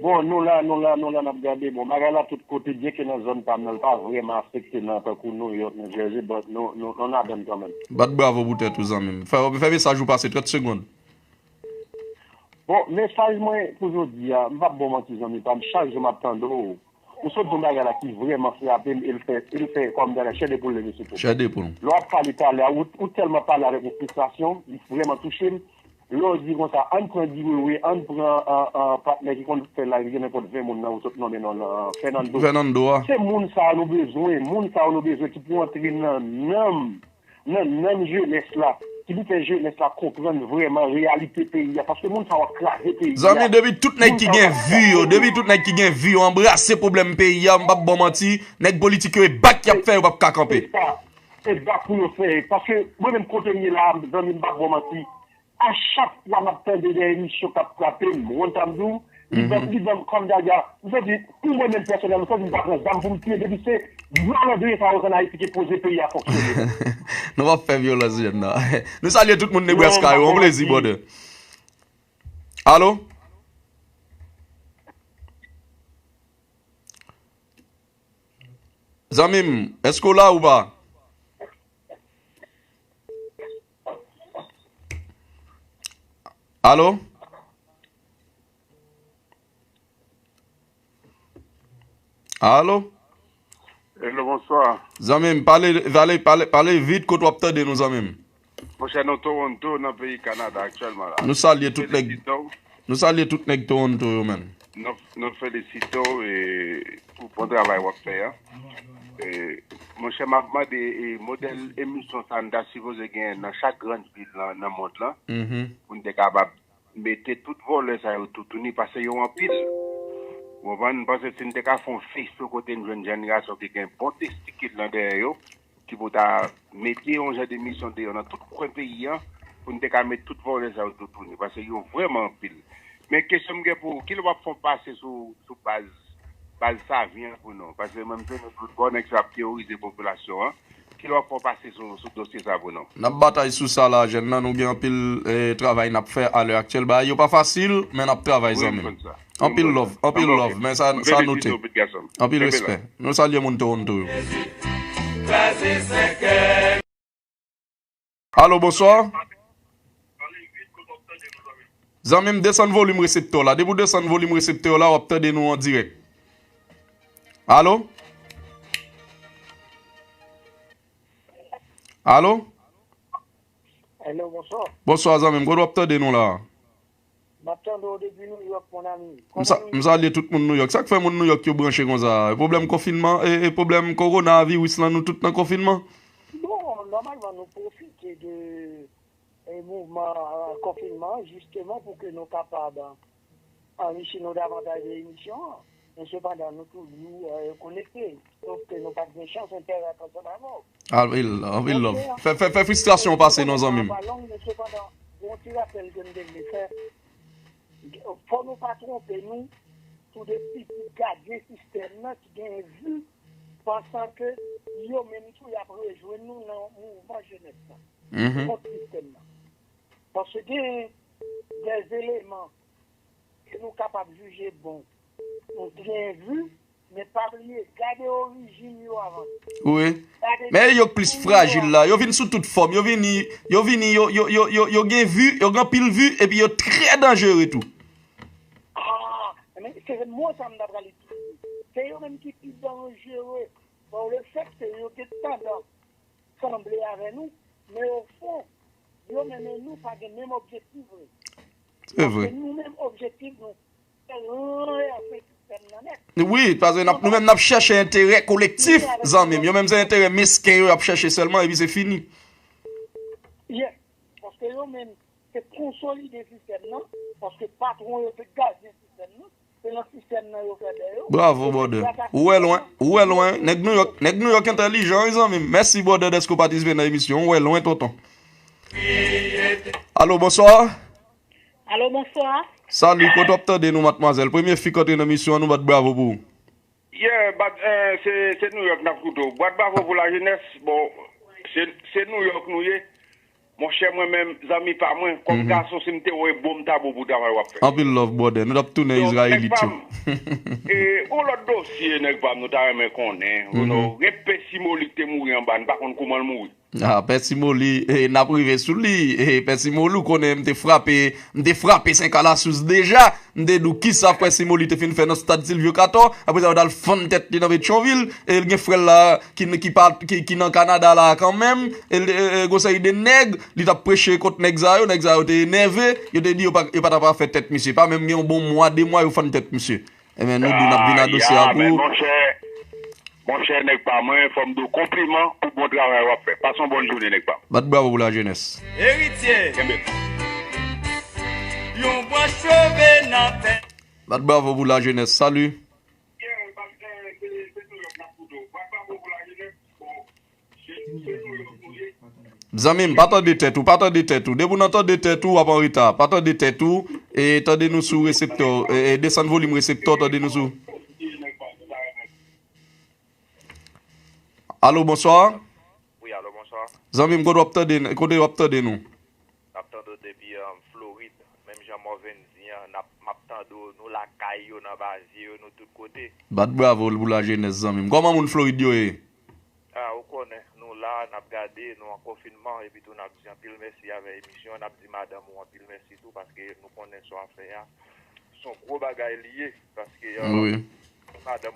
Bon, nou la, nou la, nou la, n ap gade. Bon, bagay la tout kote, byenke nan zòn pa m nan, l pa vrèman afekte nan tankou New York, New Jersey, but nou, nou, nou ladann kanmenm. Bat bravo pou tèt ou, zanmi m. Fè, fè mesaj ou pase, trant segonn. Bon, mesaj mwen pou jodi a, m p ap ba w manti, zanmi pa m, chak jou m ap tande w. Ou sot di yon bagay la ki vrèman frape m, e l fè, e l fè kò m gade chè de poul leve sou po m. Chè de poul. Lè w ap pale talè a, ou, ou tèlman pale avèk yon fristrasyon, li vrèman touche m. Lè w di konsa, ann pran Guy Wewe, ann pran, an, an, patnè ki konn fè live, gen nenpòt ven moun nan, ou sot nonmen non l, an, Fernando. Fernando a. Se moun sa a nou bezwen, moun sa a nou bezwen ki pou antre nan nanm, nan nanm jenès la, ki pou fè jenès la konprann vrèman reyalite peyi a, paske moun sa yo ap kraze peyi a. Zanmi, depi tout nèg ki gen vi yo, depi tout nèg ki gen vi yo anbrase pwoblèm peyi a, m p ap ba w manti, nèg politik yo e bak y ap fè, yo p ap ka kanpe. Se sa, e bak pou yo fè, paske mwen menm kote m ye la, zanmi, m p ap ba w manti, a chak fwa m ap tande de emisyon k ap frape m, ou konn sa m di w, li ban, li ban m kòm dada. M santi, pou mwen menm pèsonèl, m santi m ta pran zam pou m tiye depi se malandren sa yo k ann Ayiti ki poze peyi a fonksyone. Nou p ap fè vyolans jèn nan. Nou salye tout moun Nebraska yo, yon plezi, brother. Alo? Zanmi m, èske w la ou pa? Alo? Alo? Hello, bonswa. Zanmi m, pale, pale, pale, pale vit, kote w ap tande nou, zanmi m? Monchè, nou Toronto, nan peyi Kanada aktyèlman la. Nou salye tout nèg, nou salye tout nèg Toronto yo, menm. Nou, nou felisite w e, pou bon travay w ap fè a. E, monchè, m ap mande, e, modèl emisyon sa a, n ta sipoze genyen nan chak grann vil nan, nan mond lan, pou n te kapab mete tout vòlè sa yo toutouni, paske yo anpil. Ou konprann? M panse si n te ka fè yon Facebook kote n jwenn jèn gason ki gen bon testikil nan dèyè yo, ki pou ta mete yon jan de misyon deyò nan tout kwen peyi a, pou n te ka met tout vòlè sa yo toutouni, paske yo vrèman anpil. Men kesyon m gen pou ou, kilè w ap fè yon pase sou, sou baz, baz Savyen an pou nou? Paske mwen, m tande tout bò nèg sa ap teworize popilasyon an. Kilè w ap fè yon pase sou, sou dosye sa pou nou? N ap batay sou sa la, jèn nan, nou gen anpil, eh, travay n ap fè alè aktyèl. Bagay yo pa fasil, men n ap travay, zanmi m. Anpil love, anpil love, men sa, sa note. Anpil respè. Nou salye moun Toronto yo. Alo, bonswa. Zanmi m, desann volim reseptè w la. Depi w desann volim reseptè w la, w ap tande nou an dirèk. Alo? Alo? Hello, bonswa. Bonswa, zanmi m. Kote w ap tande nou la? M ap tande w depi New York, mon ami. M sa-, m salye tout moun New York. Sa k fè moun New York yo branche konsa? E pwoblèm konfinman, e, e pwoblèm kowonaviris lan, nou tout nan konfinman? Bon, nòmalman, nou pwofite de, e, mouvman, e, konfinman, jisteman pou ke nou kapab, e, anrichi nou davantaj de emisyon an. Men sepandan, nou toujou, e, konekte. Sof ke nou pa t gen chans entèvèt ansanm avè w. Anpil, anpil love. Fè, fè, fè fristrasyon w pase non, zanmi m. Men sepandan, gen yon ti rapèl ke m te vle fè. Fò nou pa twonpe nou sou de pitit gadyen sistèm nan ki gen vi, pansan ke yo menm tou y ap rejwenn nou nan mouvman jenès lan kont sistèm nan. Paske gen de eleman ke nou kapab jije bon, nou byen vi, men pa bliye, gade orijin yo avan. Wi. Men e yo k plis frajil la. Yo vin sou tout fòm. Yo vini, yo vini, yo, yo, yo, yo, yo gen vi, yo gen anpil vi, epi yo trè danjere tou. Ah, men se mo sa m ta pral itilize. Se yo menm ki pi danjere. Bon, le fèt ke yo gen tandans sanble avè nou, men o fon, yo menm e nou pa gen menm objektif vre. Se vre. Paske nou menm objektif nou, se ranvèse sistèm nan nèt. Wi, paske n ap, nou menm n ap chèche enterè kolektif, zanmi m. Yo menm se enterè mesken yo y ap chèche sèlman, epi se fini. Yes. Paske yo menm, se konsolide sistèm nan, paske patwon yo se gadyen sistèm nan, se nan sistèm nan yo fè bè yo. Bravo, brother. Ou wè lwen, ou wè lwen. Nèg New York, nèg New York entèlijan, wi, zanmi m. Mèsi, brother, dèske w patisipe nan emisyon. Ou wè lwen, tonton. Alo, bonswa. Alo, bonswa. Salut, kote w ap tande nou, madmwazèl? Premye fi k antre nan emisyon an, nou bat bravo pou ou. Yeah, bat, eh, se, se New York n ap koute w. Bat bravo pou lajenès. Bon, se, se New York nou ye. Monchè, mwen menm, zanmi pa mwen, kòm gason, si m te wè bon, m ta bon pou travay w ap fè. Anpil love, brother. Nou t ap tounen Izrayelit yo. Donk, nèg pa m, e, yon lòt dosye, nèg pa m, nou ta renmen konnen. You know, gen Pè Simoli k te mouri anba, n pa konn kouman l mouri. Ah, Pè Simoli, eh, n ap rive sou li. Eh, Pè Simoli, ou konnen m te frape, m te frape Sen Kalasous deja. M te di w kisa Pè Simoli te fin fè nan stad Silvyo Katò. Apre sa, yo t al fann tèt li nan Petyonvil. E l gen frè l la ki, ki, pa, ki, ki nan Kanada la kanmenm. E l, e, e, gon seri de nèg, li t ap preche kont nèg sa yo. Nèg sa yo te enève. Yo te di yo pa, yo pa t ap fè tèt misye. Pa menm gen yon bon mwa, de mwa, yo fann tèt misye. Ebyen, nou di n ap vin a dosye a pou ou. Monchè, monchè, nèg pa mwen, fò m di w konpliman pou bon travay w ap fè. Pase yon bòn jounen, nèg pa m. Bat bravo pou lajenès. Eritye. Kenbe. Yon branch cheve nan tèt. Bat bravo pou lajenès. Salut. Zanmi m, pa tande tèt ou, pa tande tèt ou. Depi w nan tande tèt ou, w ap an reta. Pa tande tèt ou, e tande nou sou reseptè w, e, e desann volim reseptè w, tande nou sou. Alo, bonswa. Wi, alo, bonswa. Zanmi m, kote w ap tande, kote w ap tande nou? N ap tande w depi, um, Florid. Menm jan Morven di an, n ap, m ap tande w, nou lakay yo, nan bazye yo, nou tout kote. Bat bravo pou lajenès, zanmi m. Kòman moun Florid yo ye? Ah, ou konnen, nou la, n ap gade, nou an konfinman, epi tou n ap di anpil mèsi avè emisyon an, n ap di madanm ou anpil mèsi tou, paske nou konnen sa w ap fè a, se yon gwo bagay li ye, paske, euh, wi,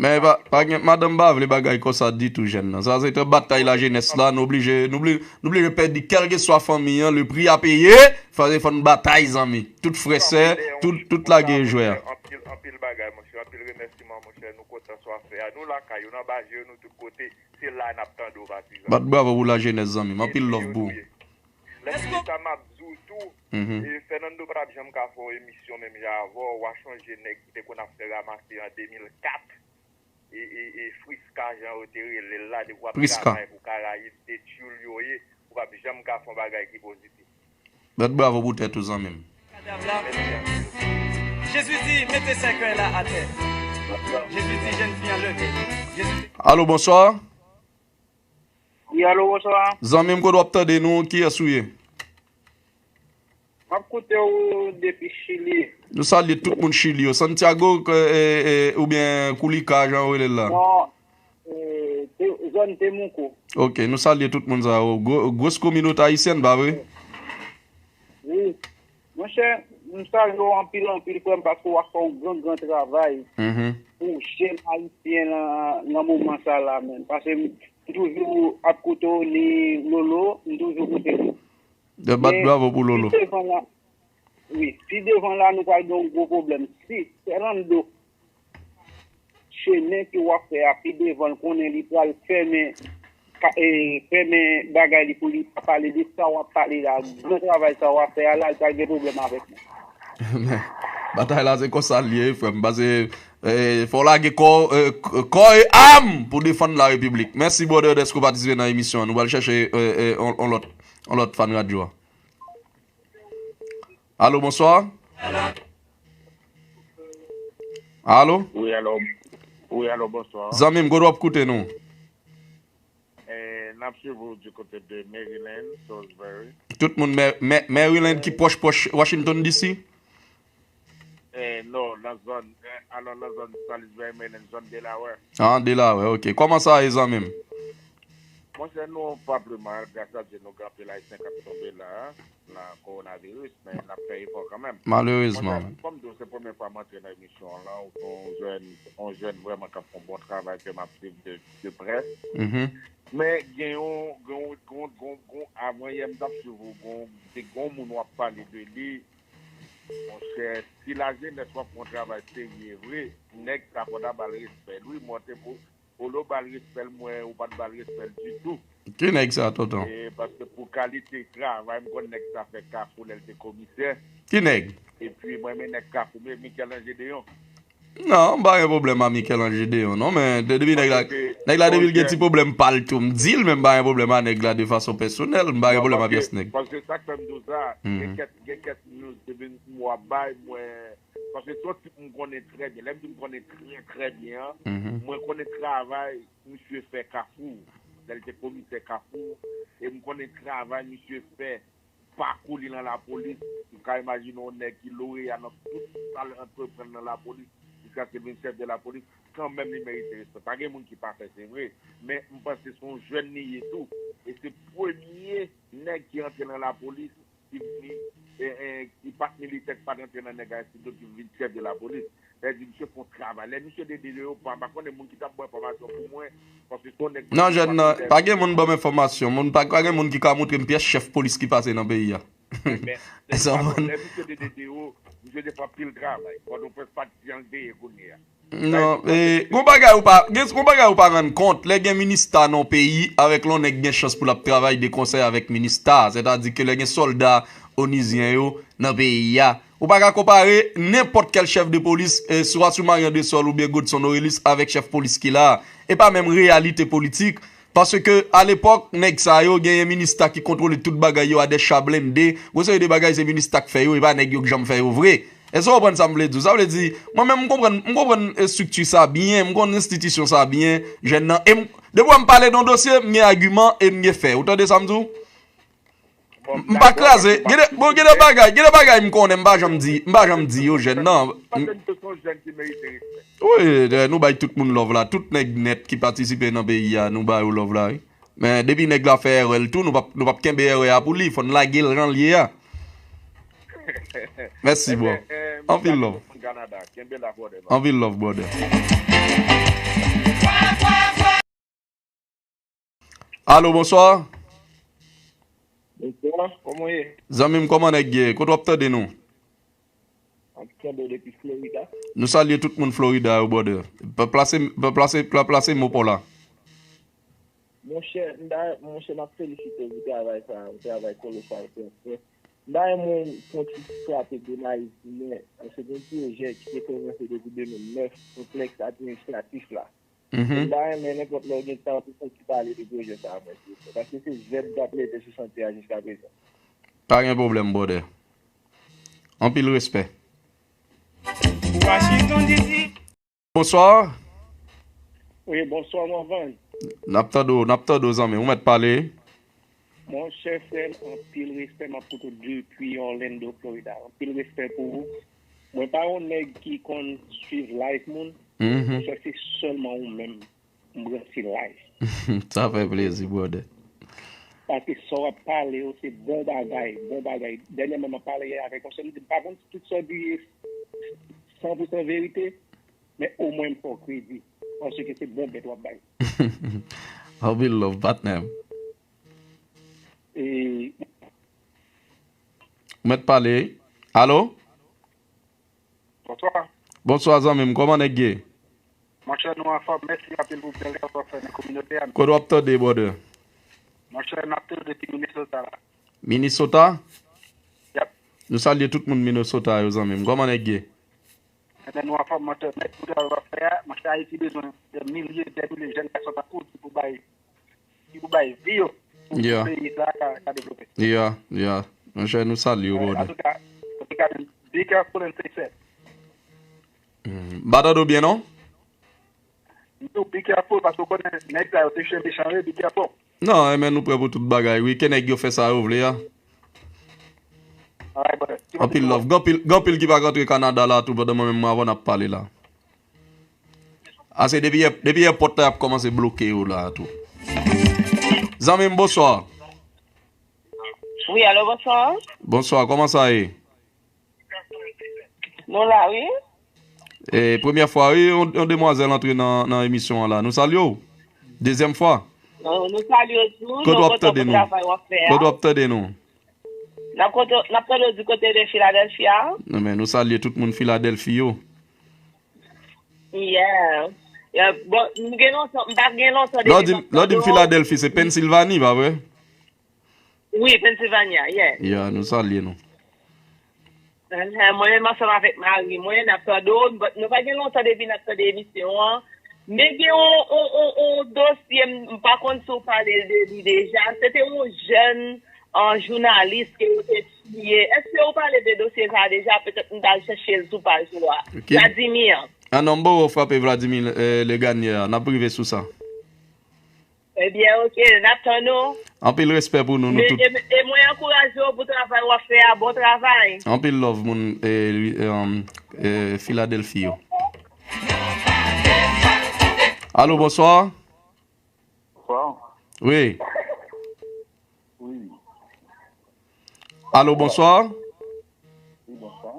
Men pa, pa gen, madanm pa vle bagay konsa ditou, jèn nan. Sa se te batay lajenès la, nou oblije, nou oblije, nou oblije pèdi kèlkeswa fanmi an, le prix à payer, fò, fò n batay, zanmi. Tout frè, sè, tout, tout lage jwè a. Anpil, anpil bagay, monchè, anpil remèsiman, monchè, nou kontan sa w ap fè a. Nou lakay ou, nan baje yo, nou tout kote, se la n ap tande w, patizan. Bat bravo pou lajenès, zanmi m. Anpil love pou ou. Lè m di sa, m ap di w tou, e, Fernando pa t ap janm ka fè yon emisyon menm jan avè w. W a chonje nèg ki te konn ap fè ramase an de mil kat. E, e, e Friska, jan yo te rele l la, depi w ap travay pou Karayib, se tchoul yo ye, ou p ap janm ka fè yon bagay ki pozitif. Bat bravo pou tèt ou, zanmi m. Kadav la. Jezi di, mete sèkèy la atè. Jezi di, jèn fi an leve. Jezi di. Alo, bonswa. Wi, alo, bonswa. Zanmi m, kote w ap tande nou? Kiyès ou ye? M ap koute w depi Chili. Nou salye tout moun Chili yo. Santiago, k-, e, e, oubyen Kulika, jan yo rele l la? Non, e, te, zòn Temuco. Ok, nou salye tout moun sa yo. Gwo-, gwos kominote ayisyèn, pa vre? Wi. Monchè, m salye w anpil, anpil, frè m, paske w ap fè yon gran, gran travay pou jèn ayisyen nan, nan moman sa la, menm. Paske m toujou ap koute w, ni Lolo, m toujou koute w. Yo bat bravo pou Lolo. Pi devan la, wi, pi devan la, nou pral gen yon gwo pwoblèm. Si Fernando chemen ke w ap fè a pi devan, l konnen li pral fèmen, ka-, e, fèmen bagay li pou li pa pale de sa w ap pale la, gran travay sa w ap fè a la, li pral gen pwoblèm avèk mwen. Men, batay la se konsa l ye, frè m, paske, e, fò w lage kò, e, k-, kò e am pou defann la repiblik. Mèsi, brother, dèske w patisipe nan emisyon an. Nou pral chèche, e, e, on, on lòt, on lòt fan radyo a. Alo, bonswa. Alo? Wi, alo. Wi, alo, bonswa. Zanmi m, kote w ap koute nou? Eh, n ap swiv ou du côté de Maryland, Salisbury. Tout moun Mè-, Mè-, Maryland ki pwòch, pwòch Washington D C? Eh, non, nan zòn, eh, alò nan zòn Salisbury, Maryland, zòn Delaware. Ah, Delaware, ok. Kòman sa ye, zanmi m? Monchè, nou pa pli mal, gras a Dye, nou gen anpil Ayisyen k ap tonbe la, nan kowonaviris, men n ap fè efò kanmenm. Malerezman. Monchè, fò m di w, se premye fwa m antre nan emisyon an lan, ou se yon jèn, yon jèn vrèman k ap fè yon bon travay ke m ap swiv de, de prè. Men gen yon, gen yon, gen yon, gen yon, gen yon, avan yè m t ap swiv ou, gen yon, te gen yon moun w ap pale de li. Monchè, si lajenès w ap fè yon travay serye vre, nèg sa fò ta ba l respè l wi, mwen te pou, Olo ba l respè l, mwen, ou pa t ba l respè l ditou. Ki nèg sa, tonton? E, paske pou kalite travay, m konn nèg sa fè Kafou lè l te komisè. Ki nèg? Epi, mwen renmen nèg Kafou, men Michel-Ange Deyon. Non, m pa gen pwoblèm a Michel-Ange Deyon, non, men de-, depi nèg la, nèg la, depi l gen ti pwoblèm pa l tou, m di l, men m pa gen pwoblèm a nèg la de fason pèsonèl, m pa gen pwoblèm a pyès nèg. Paske sa k fè m di w sa, gen kèk, gen kèk news depi m w ap bay, mwen, paske se yon tip m konnen trè byen. Lè m di m konnen trè, trè byen an, mwen konnen travay misye fè Kafou. Lè l te komisè Kafou, e m konnen travay misye fè, pakou li nan lapolis. Ou ka imajine yon nèg ki loreya nan tout sa l antreprann nan lapolis, jiskaske l vin chèf de lapolis, kanmenm li merite respè. Pa gen moun ki pafè, se vre, men m panse se yon jèn li ye tou. E se premye nèg ki antre nan lapolis ki vini, e, e, ki pa t militè, ki pa t rantre nan nèg Aristide yo, ki vin chèf de lapolis. Sa vle di, misye fè yon travay. Lè misye te di yo, pa, pa konnen moun ki t ap ban enfòmasyon pou mwen, paske se yon nèg. Non, jèn nan, pa gen moun ban m enfòmasyon. Moun pa, pa gen moun ki ka montre m pyès chèf polis ki pase nan peyi a. Sa konprann? Lè misye te di yo, misye te fè anpil travay. Pòtoprens pa t jan l te ye kounye a. Non, e, gon bagay ou pa, gen, gon bagay ou pa rann kont, lè gen minista nan yon peyi, avèk lè yon nèg gen chans pou l ap travay de konsèy avèk minista, sètadi ke lè gen sòlda onizyen yo nan peyi a, ou pa ka konpare nenpòt kèl chèf de polis, e, swa sou Marion Dessol oubyen Godson Orélus avèk chèf polis ki la a. E pa menm reyalite politik, paske alepòk, nèg sa yo genyen minista ki kontwole tout bagay yo a de cha blende, gon seri de bagay se minista k fè yo, e pa nèg yo k janm fè yo vre. Èske w konprann sa m vle di w? Sa vle di, mwen menm m konprann, m konprann estrikti sa byen, m konn enstitisyon sa byen, jèn nan, e m, depi w wè m pale de yon dosye, m gen agiman e m gen fè. Ou tande sa m di w? M pa kraze, gen de, bon, gen de bagay, gen de bagay m konnen, m pa janm di, m pa janm di yo, jèn nan. Wi, nou bay tout moun love la, tout nèg nèt ki patisipe nan peyi a, nou ba yo love la, wi. Men depi nèg la fè erè l tou, nou p ap, nou p ap kenbe erè a pou li, fò n lage l jan l ye a. Mèsi, bro. Anpil love. Anpil love, brother. Alo, bonswa. Bonswa, kòman w ye? Zanmi m, kòman nèg ye? Kote w ap tande nou? M ap tande w depi Florida. Nou salye tout moun Florida yo, brother. Pa plase, pa plase, pa plase mo pa w la. Monchè, m ta, monchè, m ap felisite w pou travay sa a, yon travay kolosal ke w fè. M ta renmen w fè yon ti frape de nayif pou mwen, paske gen yon pwojè ki te kòmanse depi de mil nèf, konplèks administratif la. Mhm. M ta renmen nenpòt lè w gen tan pou fè ti pale de pwojè sa a, mwen, silvouplè. Paske se zèb k ap leve sou chantye a jiska prezan. Pa gen pwoblèm, brother. Anpil respè. Washington D C. Bonswa. Wi, bonswa, Morvan. N ap tande w, n ap tande w, zanmi. Ou mèt pale. Monchè, frè m, anpil respè, m ap koute w depi Orlando, Florida. Anpil respè pou ou. Mwen pa yon nèg ki konn swiv live moun. Mhm. Monchè, se sèlman ou menm m branche live. Sa fè plezi, brother. Paske sa w ap pale yo, se bon bagay, bon bagay. Dènyèman, m ap pale avèk yon sèl, m di, m pa konn si tout sa w di ye san pou san verite, men omwen m fè w kredi, paske se bon bèt w ap bay. Anpil love, patnè m. E Ou mèt pale. Alo? Bonswa. Bonswa, zanmi m. Kòman nèg ye? Monchè, nou anfòm. Mèsi anpil pou bèl travay w ap fè nan kominote a. Kote w ap tande, brother? Monchè, n ap tande depi Minnesota la. Minnesota? Yep. Nou salye tout moun Minnesota yo, zanmi m. Kòman nèg ye? Ebyen, nou anfòm, monchè. Mèsi pou travay w ap fè a. Monchè, Ayiti bezwen de milye, de milye jèn gason tankou w ki pou bay, ki pou bay vi yo pou peyi sa a ka, ka devlope. Yeah, yeah. Monchè, nou salye w, brother. Antouka, antouka, be careful and stay safe. M pa tande w byen, non? M di w be careful, paske w konnen nèg sa yo se chen mechan yo ye, be careful. Non, men nou prè pou tout bagay, wi. Ke nèg yo fè sa yo vle a. Anpil love. Gen anpil, gen anpil ki pa k antre Kanada la tou, pandan mwen menm mwen avè w n ap pale la. Ase depi, depi èpòt la y ap kòmanse bloke yo la tou. Zanmi m, bonswa. Wi, alo, bonswa. Bonswa, kòman sa ye? Nou la, wi. E, premyè fwa, wi, yon, yon demwazèl antre nan, nan emisyon an la. Nou salye w. Dezyèm fwa. Nou, nou salye w tou. Kote w ap tande nou? Kote w ap tande nou? N ap kote, n ap tande w di kote de Philadelphia. Non, men nou salye tout moun Philadelphia yo. Yeah. Yeah, bon, m gen lontan, m pa gen lontan depi m ap tande w. Lè w di m Philadelphia, se Pennsylvania, pa vre? Wi, Pennsylvania, yeah. Ya, nou salye nou. Enhen, mwen menm ansanm avèk mari mwen, n ap tande w, but nou pa gen lontan depi n ap tande emisyon an. Men gen yon, yon, yon, yon dosye, m, m pa konn si w pale de li deja. Se te yon jèn, an, jounalis ke yo te tiye. Èske w pale de dosye sa a deja? Petèt m t al chèche l sou paj ou a. Ok. Vladimir. An non, m poko frape Vladimir, eh, Legagneur a. N ap rive sou sa. Ebyen, oke, n ap tann ou. Anpil respè pou nou, nou tout. E, e mwen ankouraje w pou travay w ap fè a, bon travay. Anpil love, moun, e, e, um, e, Philadelphia yo. Alo, bonswa. Bonswa. Wi. Wi. Alo, bonswa. Wi, bonswa.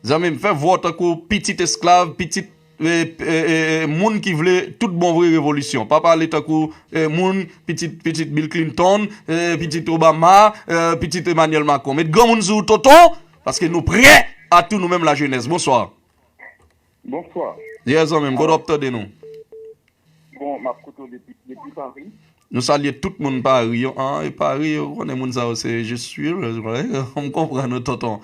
Zanmi m, fè vwa w tankou pitit esklav, pitit, e, e, e, e, moun ki vle tout bon vre revolisyon. Pa pale tankou, e, moun, pitit, pitit Bill Clinton, e, pitit Obama, e, pitit Emmanuel Macron. Met granmoun sou ou, tonton, paske nou prè a tou, nou menm lajenès. Bonswa. Bonswa. Yes, zanmi m, kote w ap tande nou? Bon, m ap koute w depi, depi Paris. Nou salye tout moun Paris yo. An, e Paris, ou konnen moun sa yo se jis, m konprann ou, tonton.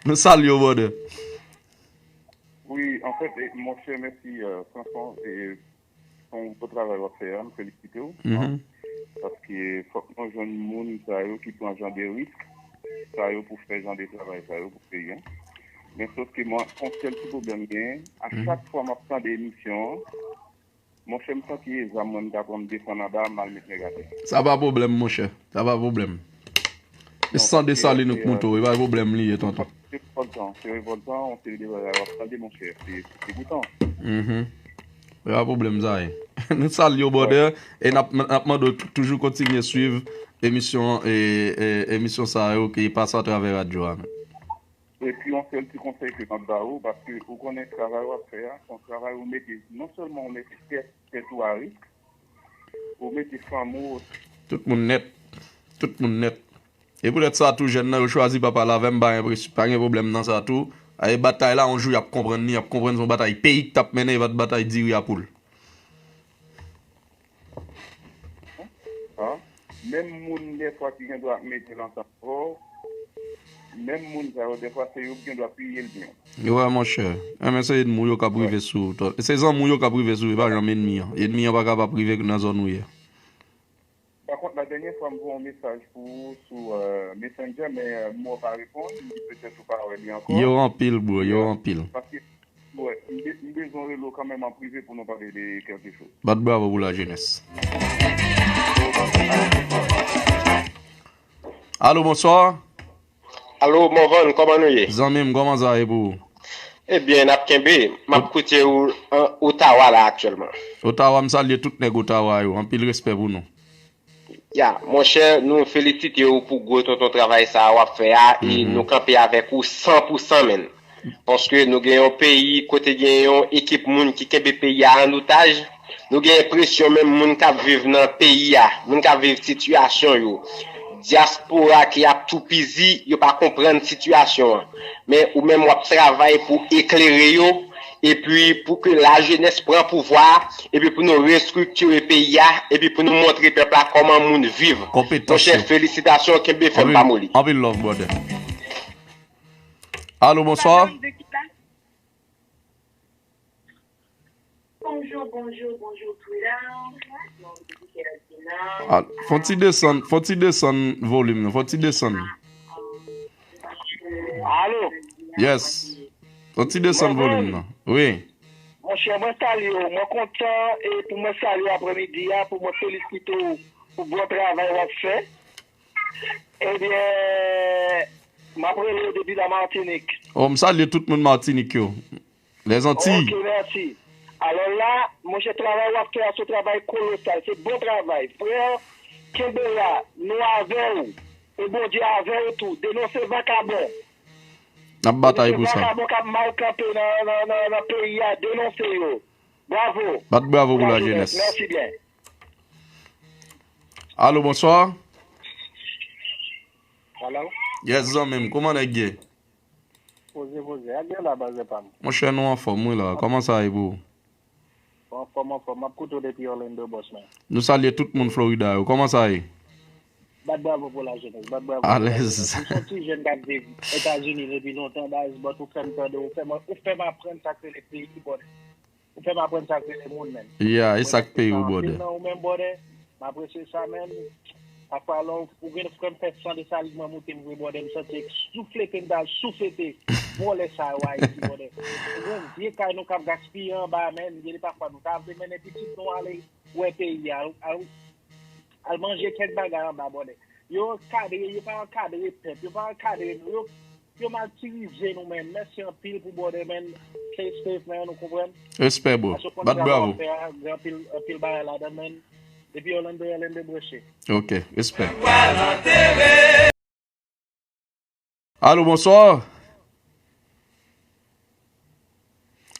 Nou salye w, brother. Wi, anfèt, e, monchè, mèsi, e, Sanson, e, pou, pou travay w ap fè a, m felisite w. Mhm. Paske fòk nou jwenn moun sa yo ki pran jan de risk sa yo pou fè jan de travay sa yo pou peyi a. Men sòf ke mwen, yon sèl ti pwoblèm m genyen, a chak fwa m ap tande emisyon an, monchè, m santi e zam mwen m ta pran m desann anba a, m al met nèg atè. Sa pa pwoblèm, monchè. Sa pa pwoblèm. E san Desalin ou k monte w, e pa pwoblèm li ye, tonton. Se revòltan, se revòltan, yon seri de bagay w ap tande, monchè. Se, se degoutan. Mhm. E pa pwoblèm sa ye. Nou salye w, brother, e n ap, n ap mande w tou-, toujou kontinye swiv emisyon, e, e, emisyon sa yo ki pase atravè radyo a menm. Epi, yon sèl ti konsèy ke m ap ba ou, paske ou konnen travay w ap fè a, se yon travay ou mete, non sèlman ou mete tèt, tèt ou a risk, ou mete fanmi w osi. Tout moun nèt. Tout moun nèt. E poutèt sa, tou jèn nan, yo chwazi pa pale avè m, pa gen presi-, pa gen pwoblèm nan sa tou. E batay la, yon jou, y ap konprann li, y ap konprann se yon batay peyi k t ap mennen, e pa t batay diri a poul. An, menm moun dèfwa ki gen dwa ap mete l ansanm avè w, menm moun sa yo dèfwa se yo ki gen dwa piye l byen. Wi, monchè. Enben, se ènmi w yo k ap rive sou ou. Se zanmi w yo k ap rive sou ou, e pa janm ènmi an. Ènmi an pa kapab rive nan zòn ou ye. Pa kont, la dènyè fwa m voye yon mesaj pou ou sou, euh, Messenger, men, euh, m wè w pa reponn, petèt ou pa wè li ankò. Yo anpil, bro, yo anpil. Paske, wè, m be-, m bezwen rele w kanmenm an prive pou nou pale de kèlke choz. Bat bravo pou lajenès. Alo, bonswa. Alo, Morvan, kòman nou ye? Zanmi m, kòman sa ye pou ou? Ebyen, n ap kenbe. M ap koute ou an Ottawa la aktyèlman. Ottawa, m salye tout nèg Ottawa yo. Anpil respè pou nou. Ya, monchè, nou felisite ou pou gwo tonton travay sa a w ap fè a, e nou kanpe avèk ou san pou san, menn. Paske nou gen yon peyi kote gen yon ekip moun ki kenbe peyi a an otaj. Nou gen enpresyon menm moun k ap viv nan peyi a, moun k ap viv sitiyasyon yo, dyaspora ki ap toupizi, yo pa konprann sitiyasyon an. Men ou menm w ap travay pou eklere yo, epi pou ke lajenès pran pouvwa a, epi pou nou restriktire peyi a, epi pou nou montre pèp la kòman moun viv. Monchè, felisitasyon, kenbe fèm, pa moli. Anpil love, brother. Alo, bonswa. Bonjou, bonjou, bonjou, Twitter. Ah, fè yon ti desann, fè yon ti desann volim nan, fè yon ti desann. Alo. Yes. Fè yon ti desann volim nan. Wi. Monchè, mwen salye w. Mwen kontan e pou mwen salye w aprèmidi a, pou mwen felisite w pou bon travay w ap fè. Ebyen, m ap rele w depi la Matinik. Oh, m salye tout moun Matinik yo. Lèzantiy. Ok, mèsi. Alò la, monchè, travay w ap fè a se yon travay kolosal, se bon travay. Frè, kenbe la, nou avè w. E Bondye avè w tou. Denonse vakabon. N ap batay pou sa. Vakabon k ap mal kanpe nan, nan, nan, nan peyi a, denonse yo. Bravo. Bat bravo pou lajenès. Mèsi byen. Alo, bonswa. Alo. Yes, zanmi m, kòman nèg ye? Poze, poze. Ak gen la, bazè pa m. Monchè, nou anfòm, wi, la. Kòman sa ye pou ou? Anfòm, anfòm. M ap koute w depi Orlando, bòs mwen. Nou salye tout moun Florida yo. Kòman sa ye? Bat bravo pou lajenès. Bat bravo pou lajenès. Alèz. Ou se yon ti jèn k ap viv Etazini depi lontan, baz, but ou fè m tande, ou fè m, ou fè m aprann sa k rele peyi, bòdè. Ou fè m aprann sa k rele moun, menn. Yeah, e sa k peye w, brother. Mwen respekte sa anpil nan ou menm, brother. M apresye sa, menn. Pafwa, lè w gen frè m fè san Desalin mwen moute m vre, brother, m santi souflete, m ta al souflete vòlè sa yo Ayiti, brother. Ou gen vye kay nou k ap gaspiye anba, menn. Gen de pafwa nou ta vle mennen pitit nou ale wè peyi a, al, al, al manje kèk bagay anba, brother. Yo ankadre, yo pa ankadre pèp, yo pa ankadre nou, yo, yo matirize nou, menn. Mèsi anpil pou brother, menn. Stay safe, menn, ou konprann? Respè, bro. Bat bravo. Gen anpil, anpil bagay ladan, menn. Depi Orlando, Orlando branche. Ok, respè. Alo, bonswa.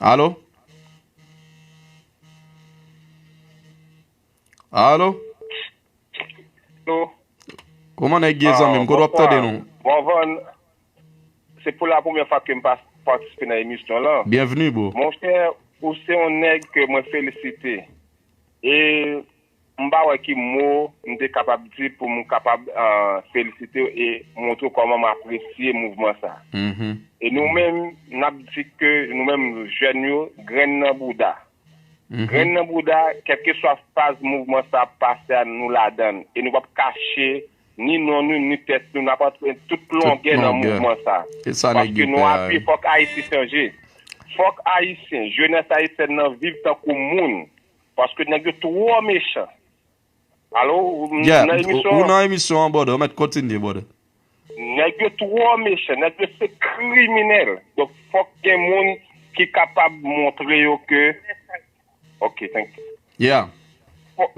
Alo? Alo? Alo? Kòman nèg ye, zanmi m? Kote w ap tande nou? Bon, bon, se pou la premyè fwa ke m pa patisipe nan emisyon lan. Byenvni, bro. Monchè, ou se yon nèg ke mwen felisite. E m pa wè ki mo m te kapab di pou m kapab, ah, felisite w e montre w kòman m apresye mouvman sa. Mhm. E nou menm, n ap di ke nou menm jèn yo, grenn nan bouda. Mhm. Grenn nan bouda, kèlkeswa faz mouvman sa ap pase a, nou ladan l. E nou p ap kache ni non nou, ni tèt nou, n ap antre tout longè nan mouvman sa. Paske nou apiye, fòk Ayiti chanje. Fòk Ayisyen, jenès ayisyèn nan viv tankou moun. Paske nèg yo twò mechan. Alo, ou nan emisyon an? Ou nan emisyon an, brother. Ou mèt kontinye, brother. Nèg yo twò mechan, nèg yo se kriminèl. Donk, fòk gen moun ki kapab montre yo ke, ok, thank you. Yeah. Fò-,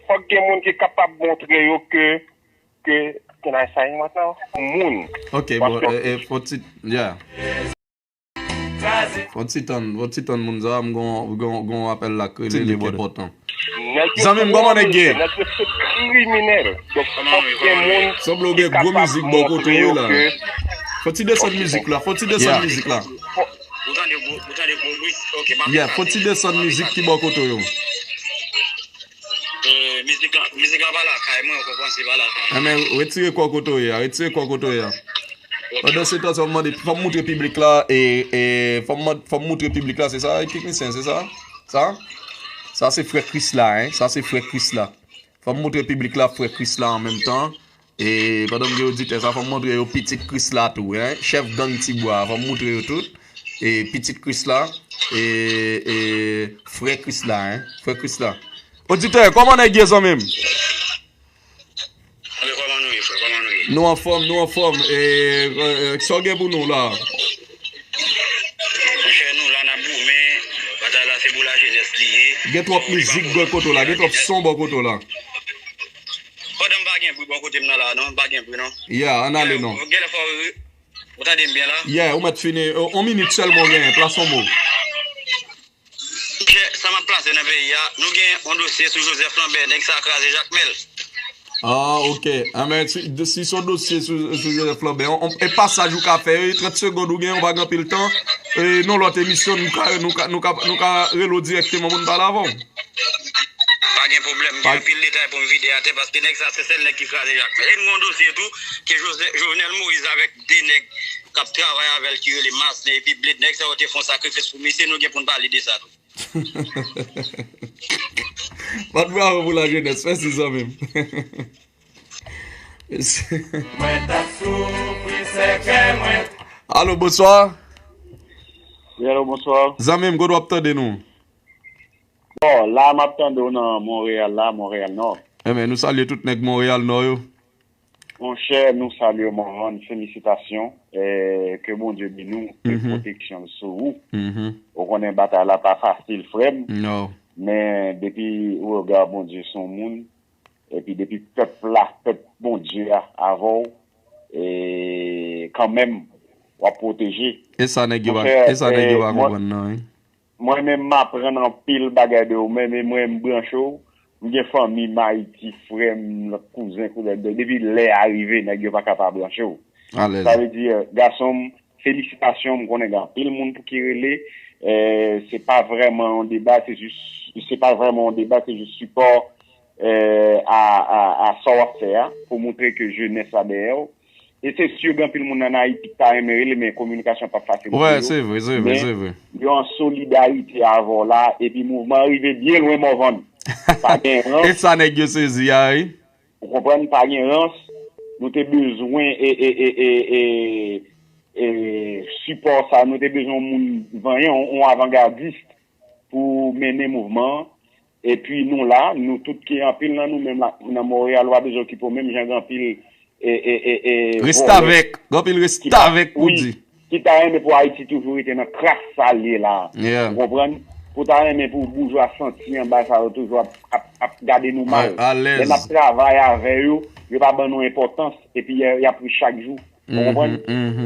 fòk gen moun ki kapab montre yo ke que can I say what now? Moun. Ok, bon, e, e, fò ti, yeah. Fò ti tann, fò ti tann moun sa, m gon, gon, gon apèl la k rele ki enpòtan. Zanmi m, kòman nèg ye? Nèg yo se kriminèl. Donk, fòk gen moun. Sanble w gen gwo mizik bò kote w la. Fò ti desann mizik la, fò ti desann mizik la. Ou tande gwo, ou tande gwo bri? Ok, pa Yeah, fò ti desann mizik ki bò kote w yo. Mizik la, mizik la pa lakay mwen, ou konprann, se pa lakay. Enben, retire kò kote w ye a, retire kò kote w ye a. Pandan se tan, fò m mande, fò m moutre piblik la, e, e, fò m mand-, fò m moutre piblik la, se sa, e, teknisyen, se sa? Sa? Sa se frè Krisla, en, sa se frè Krisla. Fò m moutre piblik la frè Krisla an menm tan. E pandan m gen oditè sa, fò m montre yo pitit Krisla tou, en. Chèf gang Tibwa, fò m montre yo tout. E pitit Krisla, e, e frè Krisla, en. Frè Krisla. Oditè, kòman nèg ye, zanmi m? Anben, kòman nou ye, frè? Kòman nou ye? Nou anfòm, nou anfòm. E, e, e, sa w gen pou nou la? Monchè, nou la n ap goumen. Batay la se pou lajenès li ye. Gen twòp mizik bò kote w la, gen twòp son bò kote w la. Pandan m pa gen bri bò kote m nan la, non, m pa gen bri, non. Yeah, ann ale, non. Genlè fò ou tande m byen la? Yeah, ou mèt fini. On minit sèlman w genyen, plase yon mo. Monchè, sa m ap plase nan peyi a, nou gen yon dosye sou Joseph Lambert, nèg sa kraze Jakmèl. Ah, ok. Anben, si, si se yon dosye sou, sou Joseph Lambert, on, on, e pasaj ou ka fè, e trant segond ou gen, ou pa gen anpil tan, e nan lòt emisyon, nou ka, nou ka, nou ka, nou ka rele w dirèkteman pou n pale avè w. Pa gen pwoblèm, m gen anpil detay pou m vide atè, paske nèg sa se sèl nèg ki kraze Jakmèl. E nou gen yon dosye tou, ke Jose-, Jovenel Moïse avèk de nèg k ap travay avè l ki rele Marcelin epi Bled, nèg sa yo te fè yon sakrifis pou misye, nou gen pou n pale de sa tou. Bat bravo pou lajenès, mèsi zanmi m. Mwen t ap soufri sèkèy mwen. Alo, bonswa. Wi, alo, bonswa. Zanmi m, kote w ap tande nou? Bon, la m ap tande w nan Monreyal la, Monreyal Nò. Enben, nou salye tout nèg Monreyal Nò yo. Monchè, nou salye w, Morvan, felisitasyon, eh, ke Bondye beni w, ke pwoteksyon l sou ou. Ou konnen batay la pa fasil, frè m, men depi ou rega Bondye sou moun, epi depi pèp la, pèp Bondye a avè w, e kanmenm, w ap pwoteje. E sa nèg yo pa, e sa nèg yo pa konprann nan, wi. Mwen menm, m aprann anpil bagay de ou menm, e mwen, m branche w. M gen fanmi m Ayiti, frè m, lòt kouzen, kouzen, depi lè a rive, nèg yo pa ka pa branche w. Sa vle di, gason m, felisitasyon, m konnen gen anpil moun pou ki rele. Eh, se pa vrèman yon deba, se jis, se pa vrèman yon deba, se jis sipò, eh, a, a, a sa w ap fè a, pou montre ke jenès la dèyè w. E se si gen anpil moun ann Ayiti ki ta renmen rele, men kominikasyon p ap fasil pou yo. Wè, se vre, se vre, se vre. Men yo an solidarite avè w la, epi mouvman an rive byen lwen, Morvan. Pa gen rans. E sa nèg yo sezi a, wi. Ou konprann, pa gen rans. Nou te bezwen e, e, e, e, e, e, sipò sa, nou te bezwen yon moun vanyan, yon, yon avangadis pou mennen mouvman an. Epi nou la, nou tout ki anpil nan nou menm la, nan Monreyal, ou pa bezwen okipe w, menm jan gen anpil, e, e, e, e, vòlè. Restavèk, gen anpil restavèk pou di. Ki ta renmen pou Ayiti toujou rete nan kras sa l ye la. Ou konprann? Pou ta renmen pou boujwa santi anba sa yo toujou ap, ap, ap gade nou mal. Lè n ap travay avè yo, yo pa ban nou enpòtans, epi y, y ap ri chak jou. Ou konprann?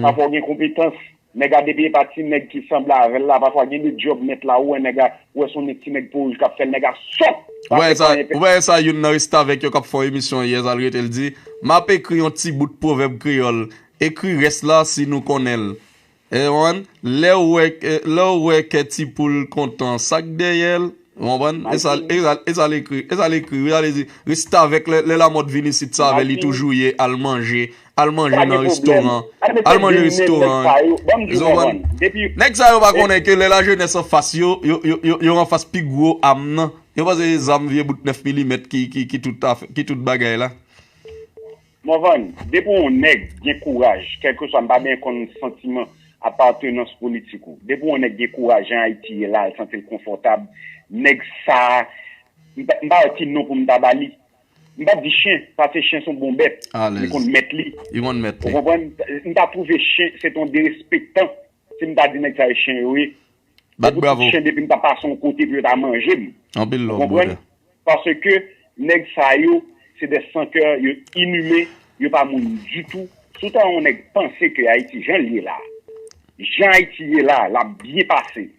Pafwa w gen konpetans, nèg la depi e pa ti nèg ki sanble avè l la, pafwa gen de djòb nèt la, ou wè nèg la, ou wè se yon nèg ti nèg pwouj k ap fè l, nèg la sòt. Ou pa wè sa, ou pa wè sa youn nan restavèk yo k ap fè yon emisyon yè, sa l rete l di, m ap ekri yon ti bout pwovèb kreyòl, ekri rès la si nou konnen l. E, w konprann? Lè w wè, lè w wè kè ti poul kontan, sa k dèyè l, w konprann? E sa, e sa, e sa l ekri, e sa l ekri, wi, sa l di, restavèk lè, lè lamòt vin isit, sa avè li toujou ye, al manje, al manje nan restoran, al manje restoran. Nèg sa yo pa konnen ke lè lajenès anfas yo, yo, yo, yo, yo anfas pi gwo am nan. Yo panse se zam vye bout nèf milimèt ki, ki, ki tout afè, ki tout bagay la. Morvan, depi yon nèg gen kouraj, kèlkeswa, m pa byen konn santiman apartenans politik ou. Depi yon nèg gen kouraj jan Ayiti ye la, l santi l konfòtab, nèg sa, m pa, m pa wè ki non pou m ta ba li. M p ap di chen, paske chen se yon bon bèt. Li konn mèt li. Ou konprann? M ta twouve chen se t yon derespektan si m ta di nèg sa yo chen yo ye. Bat bravo. Chen depi m ta pase yon kote pou yo ta manje m. Ou konprann? Paske nèg sa yo, se de sankè, yo inimen, Yo pa moun ditou. Si w ta wè yon nèg panse ke Ayiti jan l ye la, jan Ayiti ye la, l ap byen pase.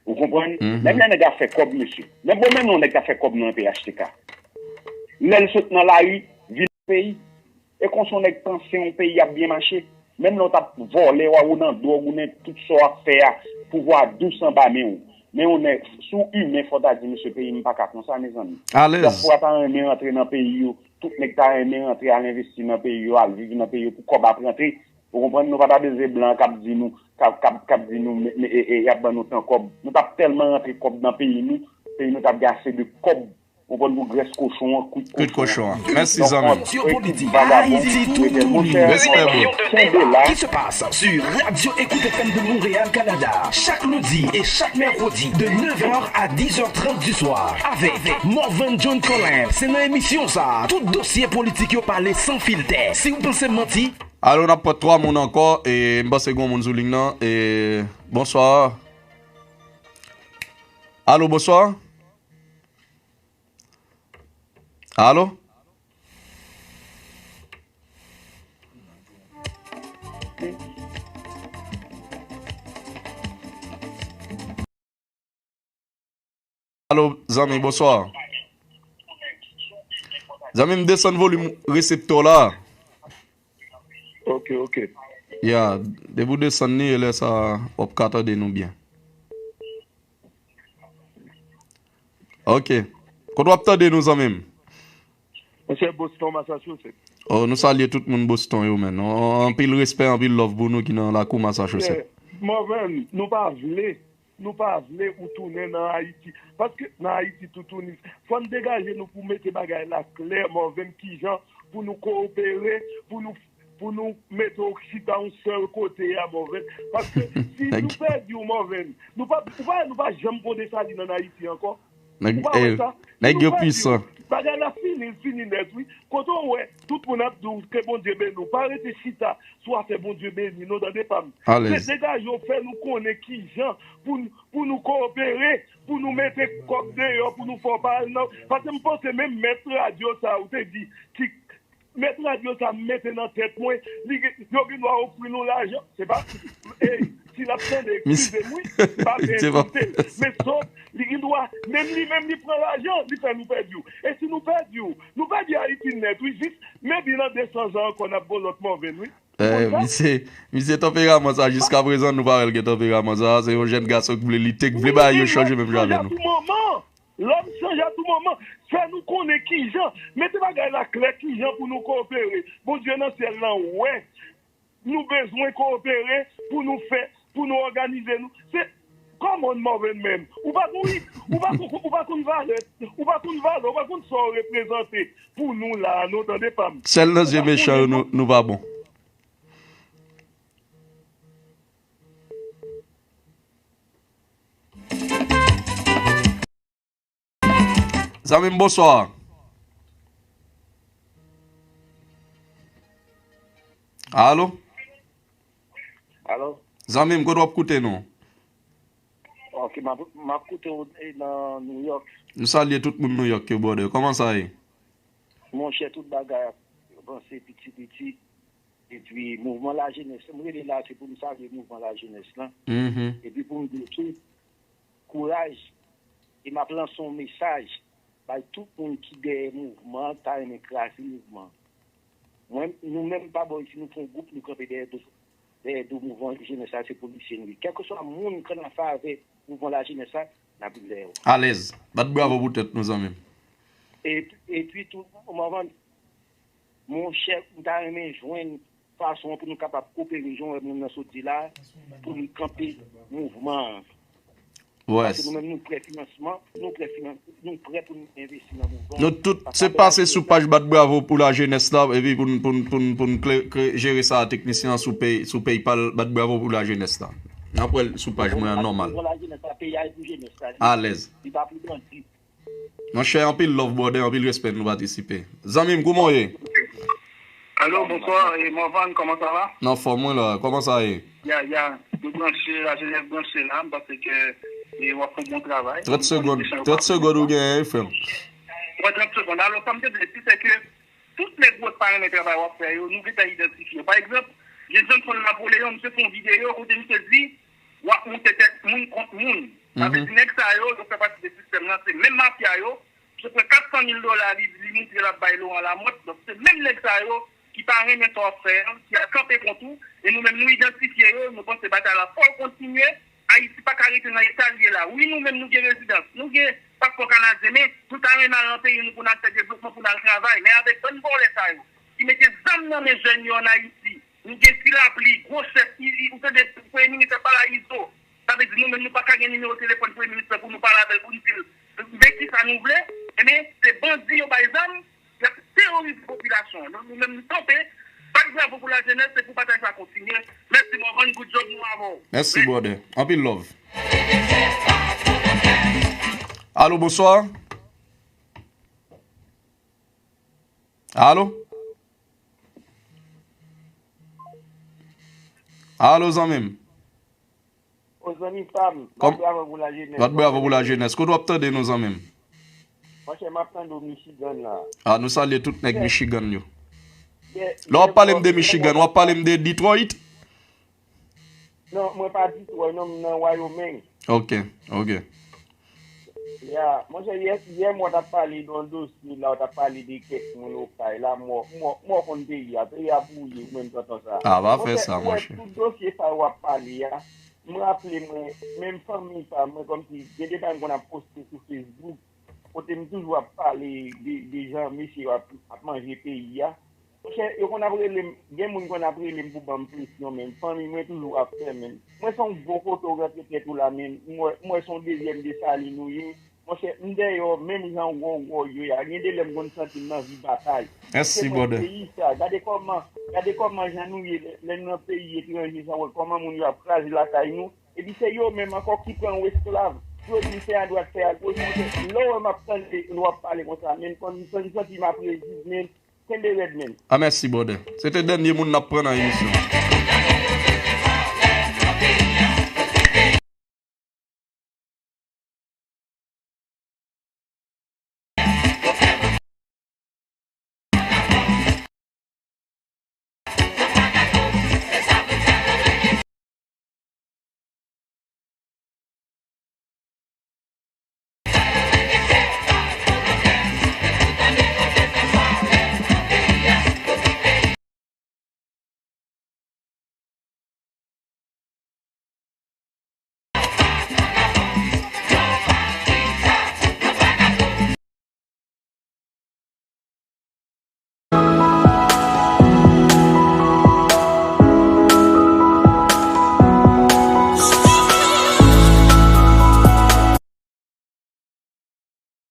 Ou konprann? Menm lè nèg ap fè kòb, mesye. Menm bon, menm yon nèg k ap fè kòb nan P H T K. Lè l sot nan lari, vin nan peyi. E konsa yon nèg panse yon peyi ap byen mache. Menm lè w t ap vòlè, w a ou nan dwòg, ou nan tout sa w ap fè a, pouvwa dous anba men w. Men yon nèg, si w imen, fò w ta di, mesye, peyi m pa ka konsa, mezanmi. Alèz. Dyaspora ta renmen rantre nan peyi yo. Tout nèg ta renmen rantre al envesti nan peyi yo, al viv nan peyi yo pou kòb ap rantre. Ou konprann? Nou pa ta bezwen blan k ap di nou, k ap, k ap, k ap di nou, me, me, e, e, y ap ban nou tan kòb. Nou t ap tèlman rantre kòb nan peyi nou, peyi nou t ap gen ase de kòb. Ou konprann? Pou grès kochon an, kwit kochon an. Kwit kochon an. Mèsi, zanmi m. Radyo Politik, Ayiti toutouni. Respè, bro. Kenbe la. Qui se passe sur Radio Écoute F M de Montréal, Canada, chaque lundi et chaque mercredi de neuf heures à dix heures trente du soir avec Morvan John Colin. Se nan emisyon sa a, tout dosye politik yo pale san filtè. Si w panse m manti, Alo, n ap pran twa moun ankò, e m panse gen yon moun sou liy nan. E, bonswa. Alo, bonswa. Alo? Alo, zanmi, bonswa. Zanmi m, desann volim reseptè w la. Ok, ok. Ya, depi w desann li, e lè sa a, w ap ka tande nou byen. Ok. Kote w ap tande nou, zanmi m? Mwen se Boston, Massachusetts. Oh, nou salye tout moun Boston yo, menn. Oh, anpil respè, anpil love pou nou ki nan lakou Massachusetts. Yeah. Morvan, nou pa vle, nou pa vle ou tounen nan Ayiti. Paske nan Ayiti toutouni, fò n degaje nou pou mete bagay la klè, Morvan, kijan pou nou kowopere, pou nou, pou nou mete w chita yon sèl kote a, Morvan. Paske si nou pèdi w, Morvan, nou pa, ou pa, nou pa janm pran Desalin ann Ayiti ankò. Ou pa wè sa? Nèg yo pwisan. Bagay la fini, l fini nèt, wi. Kote w wè, tout moun ap di w ke Bondye beni w. Pa rete chita sou afè Bondye beni, non, tande pa m. Se degaje w, fè nou konnen kijan pou, n- pou nou kowopere, pou nou mete kòb deyò, pou nou fè w pa al nan. Paske m panse menm mèt radyo sa a, ou te di, ki Mèt radyo sa m mete nan tèt mwen, li gen, yo gen dwa ofri nou lajan, se pa, ey, si l ap tande, eskize m wi, m pa vle ensilte l, men sòf, li gen dwa, menm li menm li pran lajan, li fè nou pèdi w. E si nou pèdi w, nou pèdi Ayiti nèt wi, jis, maybe nan de san zan ankò n ap gon lòt Morvan wi. Eh, misye, misye tanperaman sa, jiskaprezan nou pa wè l gen tanperaman sa, se yon jèn gason ki vle lite, ki vle bagay yo chanje menm jan avè nou. Lòm chanje a tou moman. Fè nou konnen kijan. Mete bagay la klè kijan pou nou kowopere. Bondye nan syèl lan wè. Nou bezwen kowopere pou nou fè, pou nou òganize nou. Se, come on, Morvan menm. Ou pa konn, ou pa konn, ou pa konn valè, ou pa konn valè, ou pa konn sa w reprezante pou nou la a, non, tande pa m. Sèl nan zye mechan yo, nou, nou pa bon. Zanmi m, bonswa. Alo? Alo? Zanmi m, kote w ap koute nou? Ok, m ap, m ap koute w, e, nan New York. Nou salye tout moun New York yo, brother. Kòman sa ye? Monchè, tout bagay ap vanse piti piti. Epi, mouvman lajenès, m rele la, se pou m salye mouvman lajenès lan. Epi pou m di tou, kouraj, e m ap lanse yon mesaj bay tout moun ki dèyè mouvman an, ki ta renmen kraze mouvman an. Mwen, nou menm pa bò isi, nou fè yon gwoup, nou kanpe dèyè do, dèyè do mouvman jenès la, se polisye nou ye. Kèlkeswa moun k an favè mouvman lajenès la, n ap vin dèyè w. Alèz. Bat bravo pou tèt nou, zanmi m. E, epi tou, Morvan, monchè, m ta renmen jwenn fason an pou nou kapab kopere, jan w wè moun nan sot di la, pou nou kanpe mouvman an. Paske nou menm, nou prè finansman, nou prè finan-, nou prè pou nou envesti nan mouvman an. Nou tout, se pase sou paj Bat Bravo pou Lajenès la, epi pou n, pou n, pou n, pou n kle-, kre-, jere sa a, teknisyen an sou pay, sou PayPal, Bat Bravo pou Lajenès la. N ap wè l sou paj mwen an nòmal. Mouvman lajenès la, peyi a e pou jenès la. Alèz. Li pa pou bandi. Monchè, anpil love, brother, anpil respè nou patisipe. Zanmi m, kouman w ye? Alo, bonswa, e, Morvan, kòman sa va? Nan fòm, wi, la. Kòman sa ye? Ya, ya, nou branche, Lajenès branche la, m panse ke, e, w ap fè yon bon travay. Trant segonn, trant segonn ou genyen, wi, frè m. Mwen, trant segonn. Alò, sa m te vle di, se ke Tout nèg wòch pa renmen travay w ap fè yo, nou gentan idantifye yo. Pa egzanp, gen Johnson Napoleon, misye fè yon videyo kote misye di, w ap moute tèt moun kont moun. Sa vle di nèg sa yo, yo fè pati de sistèm nan, se menm mafya yo. Misye pran kat san mil dola, li, li moutre l ap bay Laurent Lamothe. Donk, se menm nèg sa yo ki pa renmen sa w ap fè an, ki ap kanpe kont ou, e nou menm nou idantifye yo, nou panse batay la fò l kontinye. Ayiti pa ka rete nan eta l ye la. Wi, nou menm nou gen rezidans, nou gen paspò kanadyen, men nou ta renmen al nan peyi nou pou n al fè devlopman, pou n al travay. Men avèk bann vòlè sa yo, ki mete zam nan men jèn yo ann Ayiti, nou gen Ti Lapli, gwo chèf, i, i, ou tande premye minis ap pale a Izo. Sa vle di nou menm nou pa ka gen nimewo telefòn premye minis lan pou nou pale avè l, pou n di l men kisa nou vle. Ebyen, se bandi yo bay zam, y ap teworize popilasyon an. Donk, nou menm, nou kanpe, bat bravo pou lajenès, se pou batay sa kontinye. Mèsi, Morvan, good job, nou avè w. Mèsi, brother. Anpil love. Alo, bonswa. Alo? Alo, zanmi m. O zanmi pa m, bat bravo pou lajenès. Bat bravo pou lajenès. Kote w ap tande nou, zanmi m? Monchè, m ap tande w Michigan la. A, nou salye tout nèg Michigan yo. Lè w ap pale m de Michigan, w ap pale m de Detroit? Non, mwen pa Detroit, non, m nan Wyoming. Ok, ok. Ya, monchè, yè, yè m wè w t ap pale de yon dosye la, w t ap pale de kèk moun Okay la, m wè, m wè, m wè w konn peyi a, peyi a bwouye, ou menm tonton sa. A, pa fè sa, monchè. Tout dosye sa yo w ap pale a, m raple mwen, menm fanmi pa mwen, kòmsi, gen de bagay m konn ap poste sou Facebook, kote m toujou ap pale de, de jan mesye yo ap, ap manje peyi a. Monchè, yo konn ap rele m, gen moun konn ap rele m pou ban m presyon, men fanmi mwen toujou ap fè, men. Mwen se yon gwo kote w rantre tèt ou la, men. M wè, m wè se yon dezyèm Desalin ou ye. Monchè, m dèyè w, menm jan w wè w yo a. Gen de lè m konn santi m nan vi batay. Mèsi, brother. Peyi sa, gade kòman, gade kòman jan nou ye lè, lè nou nan peyi etranje sa, wè kòman moun yo ap kraze lakay nou. Epi se yo menm ankò ki pran w esklav. Yo di fè adwat, fè agoch, monchè. Lè w wè m ap tande, lè w ap pale konsa, men, konn, konn santi m ap rezi, men. Kenbe rèd, men. A, mèsi, brother. Se te dènye moun n ap pran nan emisyon an.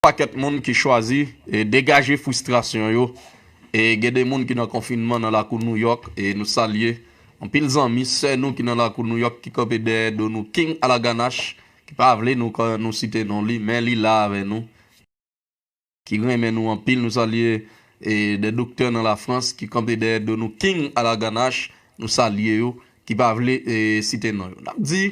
Pakèt moun ki chwazi, e, degaje fristrasyon yo. E gen de moun ki nan konfinman nan lakou Nouyòk, e nou salye anpil zanmi, sè nou ki nan lakou Nouyòk, ki kanpe dèyè do nou, King Alaganach, ki pa vle nou, ka-, nou site non li, men li la avè nou, ki renmen nou anpil. Nou salye, e, de doktè nan Lafrans ki kanpe dèyè do nou, King Alaganach, nou salye yo, ki pa vle, e, site non yo. N ap di,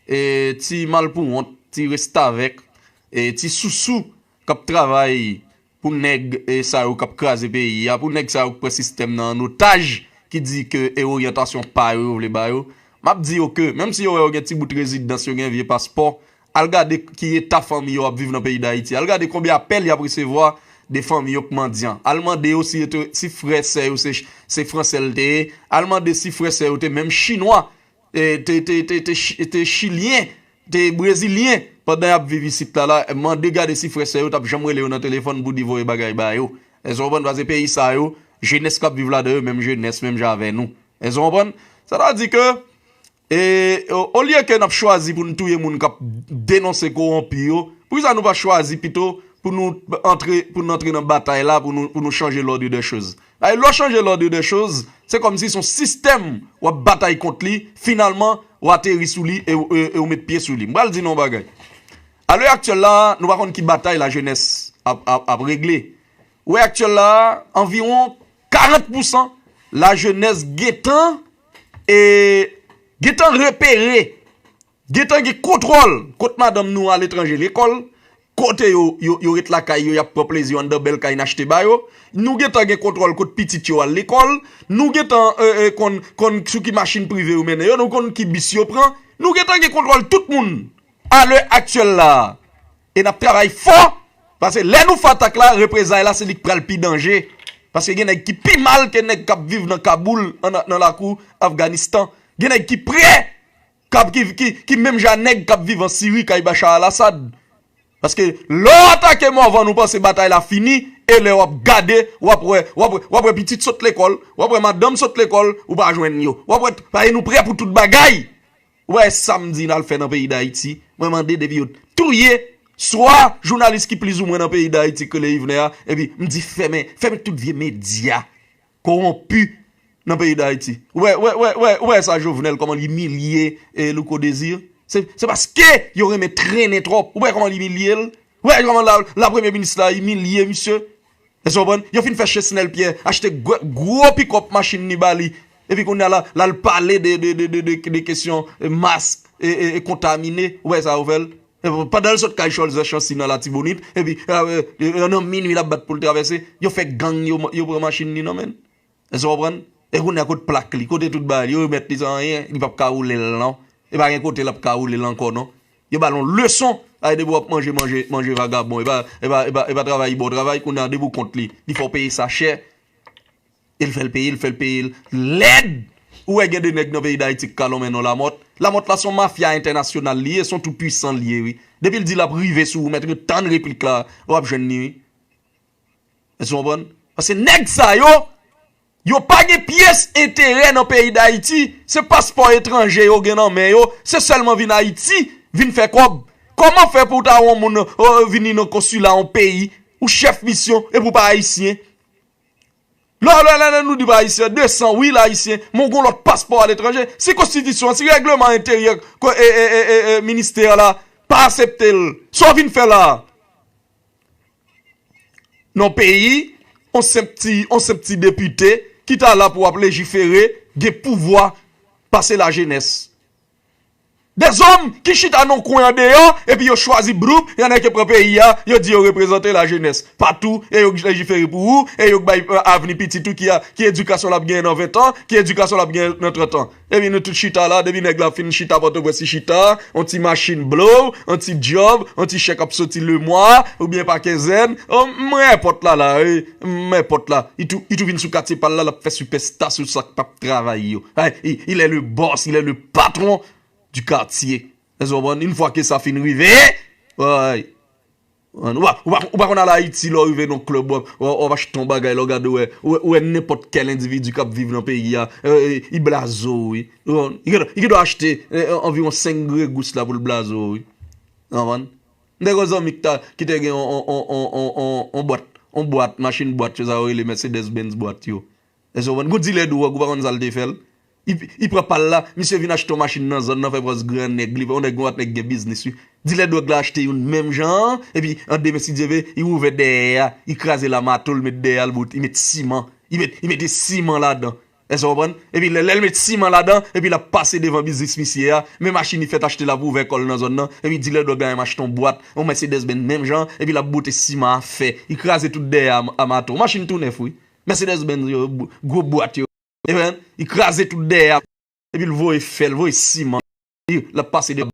e, ti malpouwont, ti restavèk, e, ti sousou k ap travay pou nèg, e, sa yo k ap kraze peyi a, pou nèg sa yo k pran sistèm nan an otaj, ki di ke e oryantasyon pa yo yo vle ba yo. M ap di yo ke, menm si yo wè yo gen ti bout rezidans, yo gen vye paspò, al gade ki eta fanmi yo ap viv nan peyi Dayiti. Al gade konbyen apèl y ap resevwa de fanmi yo k mandyan. Al mande yo si yo te, si frè sè yo se, se fransè l te ye. Al mande si frè sè yo te menm chinwa, e, te, te, te, te, chi-, te chilyen, te brezilyen, pandan y ap viv isit la la, mande gade si frè sè yo t ap janm rele yo nan telefòn pou di voye bagay ba yo. Èske w konprann? Paske peyi sa yo, jenès k ap viv ladan yo, menm jenès, menm jan avè nou. Èske w konprann? Sa ta di ke, e, o, olye ke n ap chwazi pou n touye moun k ap denonse kowonpi yo, poukisa nou pa chwazi pito pou nou antre, pou n antre nan batay la, pou nou, pou nou chanje l'ordre des choses? Ay, lè w chanje l'ordre des choses, se kòmsi se yon sistèm w ap batay kont li, finalman, w ateri sou li e, e, e w met pye sou li. M pral di nou yon bagay. A lè aktyèl la, nou pa konn ki batay lajenès ap, ap, ap regle. Ou wè aktyèl la, anviwon karant pousan lajenès gentan, e, gentan repere, gentan gen kontwòl kot madanm nou aletranje lekòl, kote yo, yo, yo ret lakay yo, y ap pran plezi yo anndan bèl kay n achte ba yo. Nou gentan gen kontwòl kot pitit yo al lekòl. Nou gentan e, e, konn, konn sou ki machin prive yo mennen yo. Nou konn ki bis yo pran. Nou gentan gen kontwòl tout moun alè aktyèl la. E n ap travay fò. Paske lè nou fè atak la, reprezay la, se li k pral pi danje. Paske gen nèg ki pi mal ke nèg k ap viv nan Kaboul, an, nan lakou Afganistan. Gen nèg ki prè, k ap, ki, ki, ki menm jan nèg k ap viv an Siri, kay Bashar al-Assad. Paske lè w atake Mòvan, nou panse batay la fini, e lè w ap gade, w ap wè, w ap wè, w ap wè pitit sot lekòl, w ap wè madanm sot lekòl, ou pa jwenn yo. W ap wè, paske nou prè pou tout bagay. Ou wè sa m di n al fè nan peyi Dayiti? Mwen mande depi yo touye swa jounalis ki plizoumwen nan peyi Dayiti k rele Yvener a, epi m di fèmen, fèmen tout vye medya kowonpi nan peyi Dayiti. Ou wè, wè, wè, wè, ou wè sa Jovenel, kòman l imilye e, Louko Désir? Se, se paske yo renmen trennen twòp. Ou wè kòman l imilye l? Ou wè kòman la, la premye minis la imilye misye? Èske w konprann? Yo fin fè Chesnel Pierre achte gwo, gwo pikòp machin ni ba li. Epi kounye a la, l al pale de, de, de, de, de, de kesyon e, mask e, e, e kontamine. Ou wè sa yo fè l? E, pandan l sot kay Cholzer Chancy nan Latibonit, epi e, e, nan minwi l ap bat pou l travèse, yo fè gang, yo, yo pran machin ni nan men l. Èske w konprann? E kounye a kot plak li, kote tout bagay li, yo remèt li san anyen, li p ap ka woule l non. E pa gen kote l ap ka woule l ankò non. Yo ba l yon leson. Ay depi w ap manje, manje, manje vagabon, e pa, e pa, e pa, e pa travay, bon travay, kounye a depi w kont li, li fè w peye sa chè. E l fè l peye, l fè l peye l lèd. Ou wè gen de nèg nan peyi Dayiti k ka lonmen non Lamòt. Lamòt la se yon mafya entènasyonal li ye, se yon tou pwisan li ye wi. Depi l di l ap rive sou ou, mèt tann replik la, w ap jwenn li wi. Èske w konprann? Paske nèg sa yo, yo pa gen pyès enterè nan peyi Dayiti. Se paspò etranje yo gen nan men yo. Se sèlman vin Ayiti, vin fè kòb. Kòman fè pou w ta wè yon moun e, vini nan konsila yon peyi, ou chèf misyon, epi w pa ayisyen? Lè, lè, lè, lè nou di pa ayisyen, de san, wi, l ayisyen, men w gen yon lòt paspò aletranje. Si konstitisyon, si règleman enteryè, ko- e, e, e, e, e, ministè la pa aksepte l, sa w vin fè la? Nan peyi, on senp ti, on senp ti depite ki ta la pou ap lejifere, gen pouvwa pase lajenès. Dèzòm ki chita nan kwen andeyò, epi yo chwazi bloup, y annèke pran peyi a, yo di yo reprezante lajenès. Patou, e yo k lejifere pou ou, e yo k bay e, avni pitit ou ki a, ki edikasyon l ap genyen nan ven tan, ki edikasyon l ap genyen nan trant an. Epi nou tout chita la, depi nèg la fin chita Pòtoprens, li chita, on ti machin blow, on ti djòb, on ti chèk ap soti lemwa, oubyen pa kenzèn. O, m renpòt la la, wi, m renpòt la. Li tou, li tou vin sou katye pa l la, l ap fè sipèsta sou sa k p ap travay yo. Ay, il, il est le boss, il est le patron du quartier. Èske w konprann? Yon fwa ke sa fin rive, ay, ou pa, ou pa, ou pa konn al Ayiti, lè w rive nan klèb, w ap, w ap, w ap achte yon bagay, lè w gade, w wè, w wè, w wè nenpòt kèl endividi k ap viv nan peyi a, e, e, li blaze w, wi. Ou konprann? Li gen, li gen dwa achte e, e, anviwon senk gregous la pou l blaze w, wi. Ou konprann? M te gen yon zanmi ki ta, ki te gen yon, yon, yon bwat, yon bwat, machin bwat, yo sa yo rele Mercedes Benz bwat yo. Èske w konprann? Gon dilè dwòg, ou pa konn sa l te fè l? Li, li pran pa l la, misye vin achte yon machin nan zòn nan, fè pòz gran nèg, li, yon nèg, yon nèg gen biznis, wi. Dilè dwòg la achte youn menm jan an, epi an demen, si Dye vle, li ouvè dèyè a, li kraze lamato, li met dèyè a, li bout, li met siman, li met, li mete siman ladan. Èske w konprann? Epi lè, lè l met siman ladan, epi l ap pase devan biznis misye a, men machin li fèk achte la pou ouvè kò l nan zòn nan, epi dilè dwòg la menm achte yon bwat, yon Mercedes Benz menm jan, epi l ap bote siman a fè, li kraze tout dèyè a, a mato. Machin tou nèf, wi. Mercedes Benz yo, gwo bwat yo. Epi, li kraze tout dèyè a. Epi l voye fè, l voye siman. Li, l ap pase de